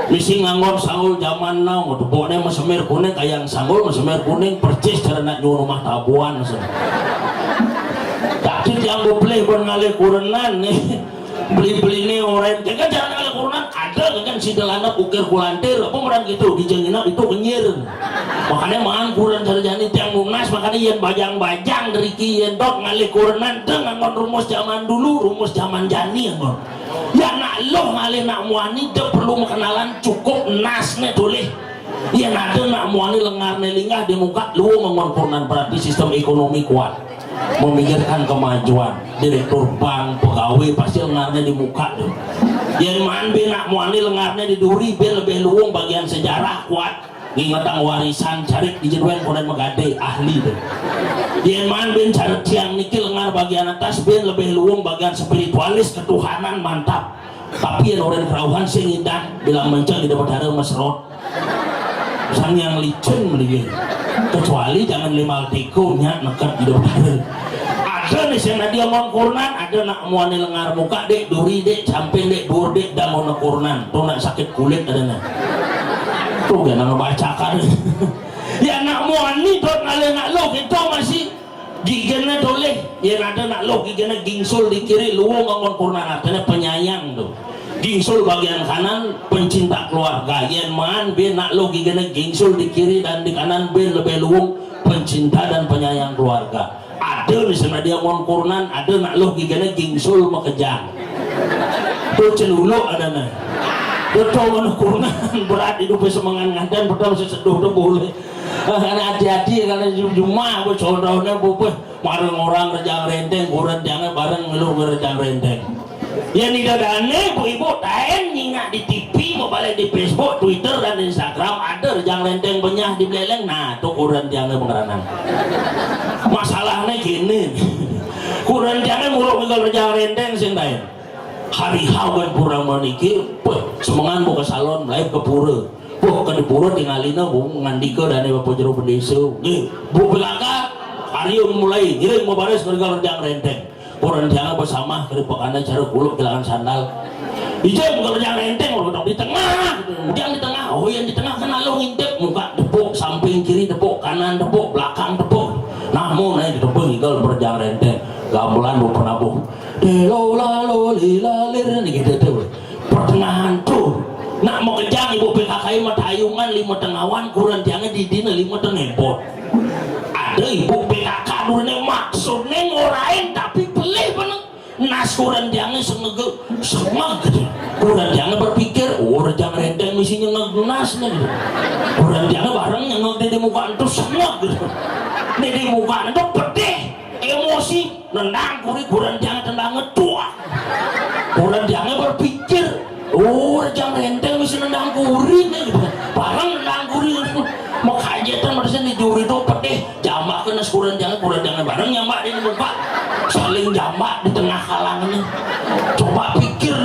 Misi nganggon sanggul zaman now, debokne mesemir kuning, kayang sanggul mesemir kuning, percis cara nak nyuruh rumah tabuan. Tapi yang gue beli pun ngalih kurenan nih. Beli-beli nih orang, jangan jangan ngalih kurenan, ada kan si delana ukir kulantir, apa orang gitu, di jengina itu kenyir. Makanya mangan kuren cara jani tiang lunas, makanya yang bajang-bajang dari kian dok ngalih kurenan, dengan rumus zaman dulu, rumus zaman jani ya. Ya nak loh ngalih nak muani dia perlu kenalan cukup nasne tulis. Ya nada nak muani lengarne linggah di muka lu mengonkurnan berarti sistem ekonomi kuat. Memikirkan kemajuan. Direktur bank, pegawai pasti lengarne di muka tuh. Yang man be nak muani lengarne di duri be lebih luwung bagian sejarah kuat. Ngingetang warisan carik di jeduan konen megade ahli deh. Yen man bin cara tiang niki lengar bagian atas bin lebih luwung bagian spiritualis ketuhanan mantap. Tapi yen orang kerauhan sing ngidang bilang mencang di dapat dara mesrot. Sang yang licin mendingin. Kecuali jangan lima tiku nya neket di dapat dara. Ada nih sing tadi omong kurnan, ada nak muani lengar muka dek duri dek camping dek dur dek dan mau kurnan. Tuh nak sakit kulit ada nah. Tuh gak nama bacakan. Ya nak muani dot ngalih nak lo kita masih gigana toleh. Ya ada nak lo gigana gingsul di kiri luwung ngangon kurnan artinya penyayang tuh. Gingsul bagian kanan pencinta keluarga. Yen man bin nak lo gigana gingsul di kiri dan di kanan bin lebih luwung pencinta dan penyayang keluarga. Ada di sana dia mon kurenan, ada nak luh gigana gingsul makejang. Tuh celuluk ada nah. Betul mana kurenan berat hidupnya semangat ngadan, betul seseduh tuh boleh. Karena hati-hati karena jumah apa contohnya apa, mareng orang Rejang Renteng, kurenan jangan bareng ngeluh Rejang Renteng. Yang tidak dane ibu-ibu taen nyingak di T V, mau balik di Facebook, Twitter, dan Instagram, ada Rejang Renteng benyah di Beleleng. Nah, tuh kurenan jangan mengeranang. Masalahnya gini, kurenan jangan muruk ngegal Rejang Renteng sing taen. Hari hawan purnama niki, peh, semengan buka salon, mulai ke pura. Wah, ke di pura tingalina bu ngandika dane Bapak Jero Bendesa. Nggih, Bu P K K, hari mulai ngiring mau baris ngegal Rejang Renteng. Kurenan jangan bersama keri pekana cara kuluk kehilangan sandal. Ijai bukan Rejang Renteng, orang di tengah. Yang di tengah, oh yang di tengah kan lalu ngintip, muka tepuk, samping kiri tepuk, kanan tepuk, belakang tepuk. Namun naik tepuk ngigal Rejang Renteng. Gamelan bu penabuh. Delo lalo lilalir nih gitu tuh. Pertengahan tuh. Nak mau kejang ibu P K K mah tayungan lima tengawan, kurenan jangan di dina lima tengepot. Ada ibu P K K durne maksudnya ngorain tapi pelih bener. Nas kurenan jangan sengege, sengeg gitu. Kurenan jangan berpikir, oh Rejang Renteng misinya ngegenas nih gitu. Kurenan jangan bareng nyengeg di muka itu sengeg gitu. Nih di muka itu pedih, emosi, nendang kuri, kurenan jangan tendang ngetuak. Kurenan jangan berpikir, oh Rejang Renteng misi nendang kuri nih gitu. Bareng nendang kuri gitu. Mau kajetan pada sini juri itu pedih. Jambak kena kurenan jangan, kurenan jangan bareng nyambak di muka. Saling jambak di tengah kalangan. Coba pikir.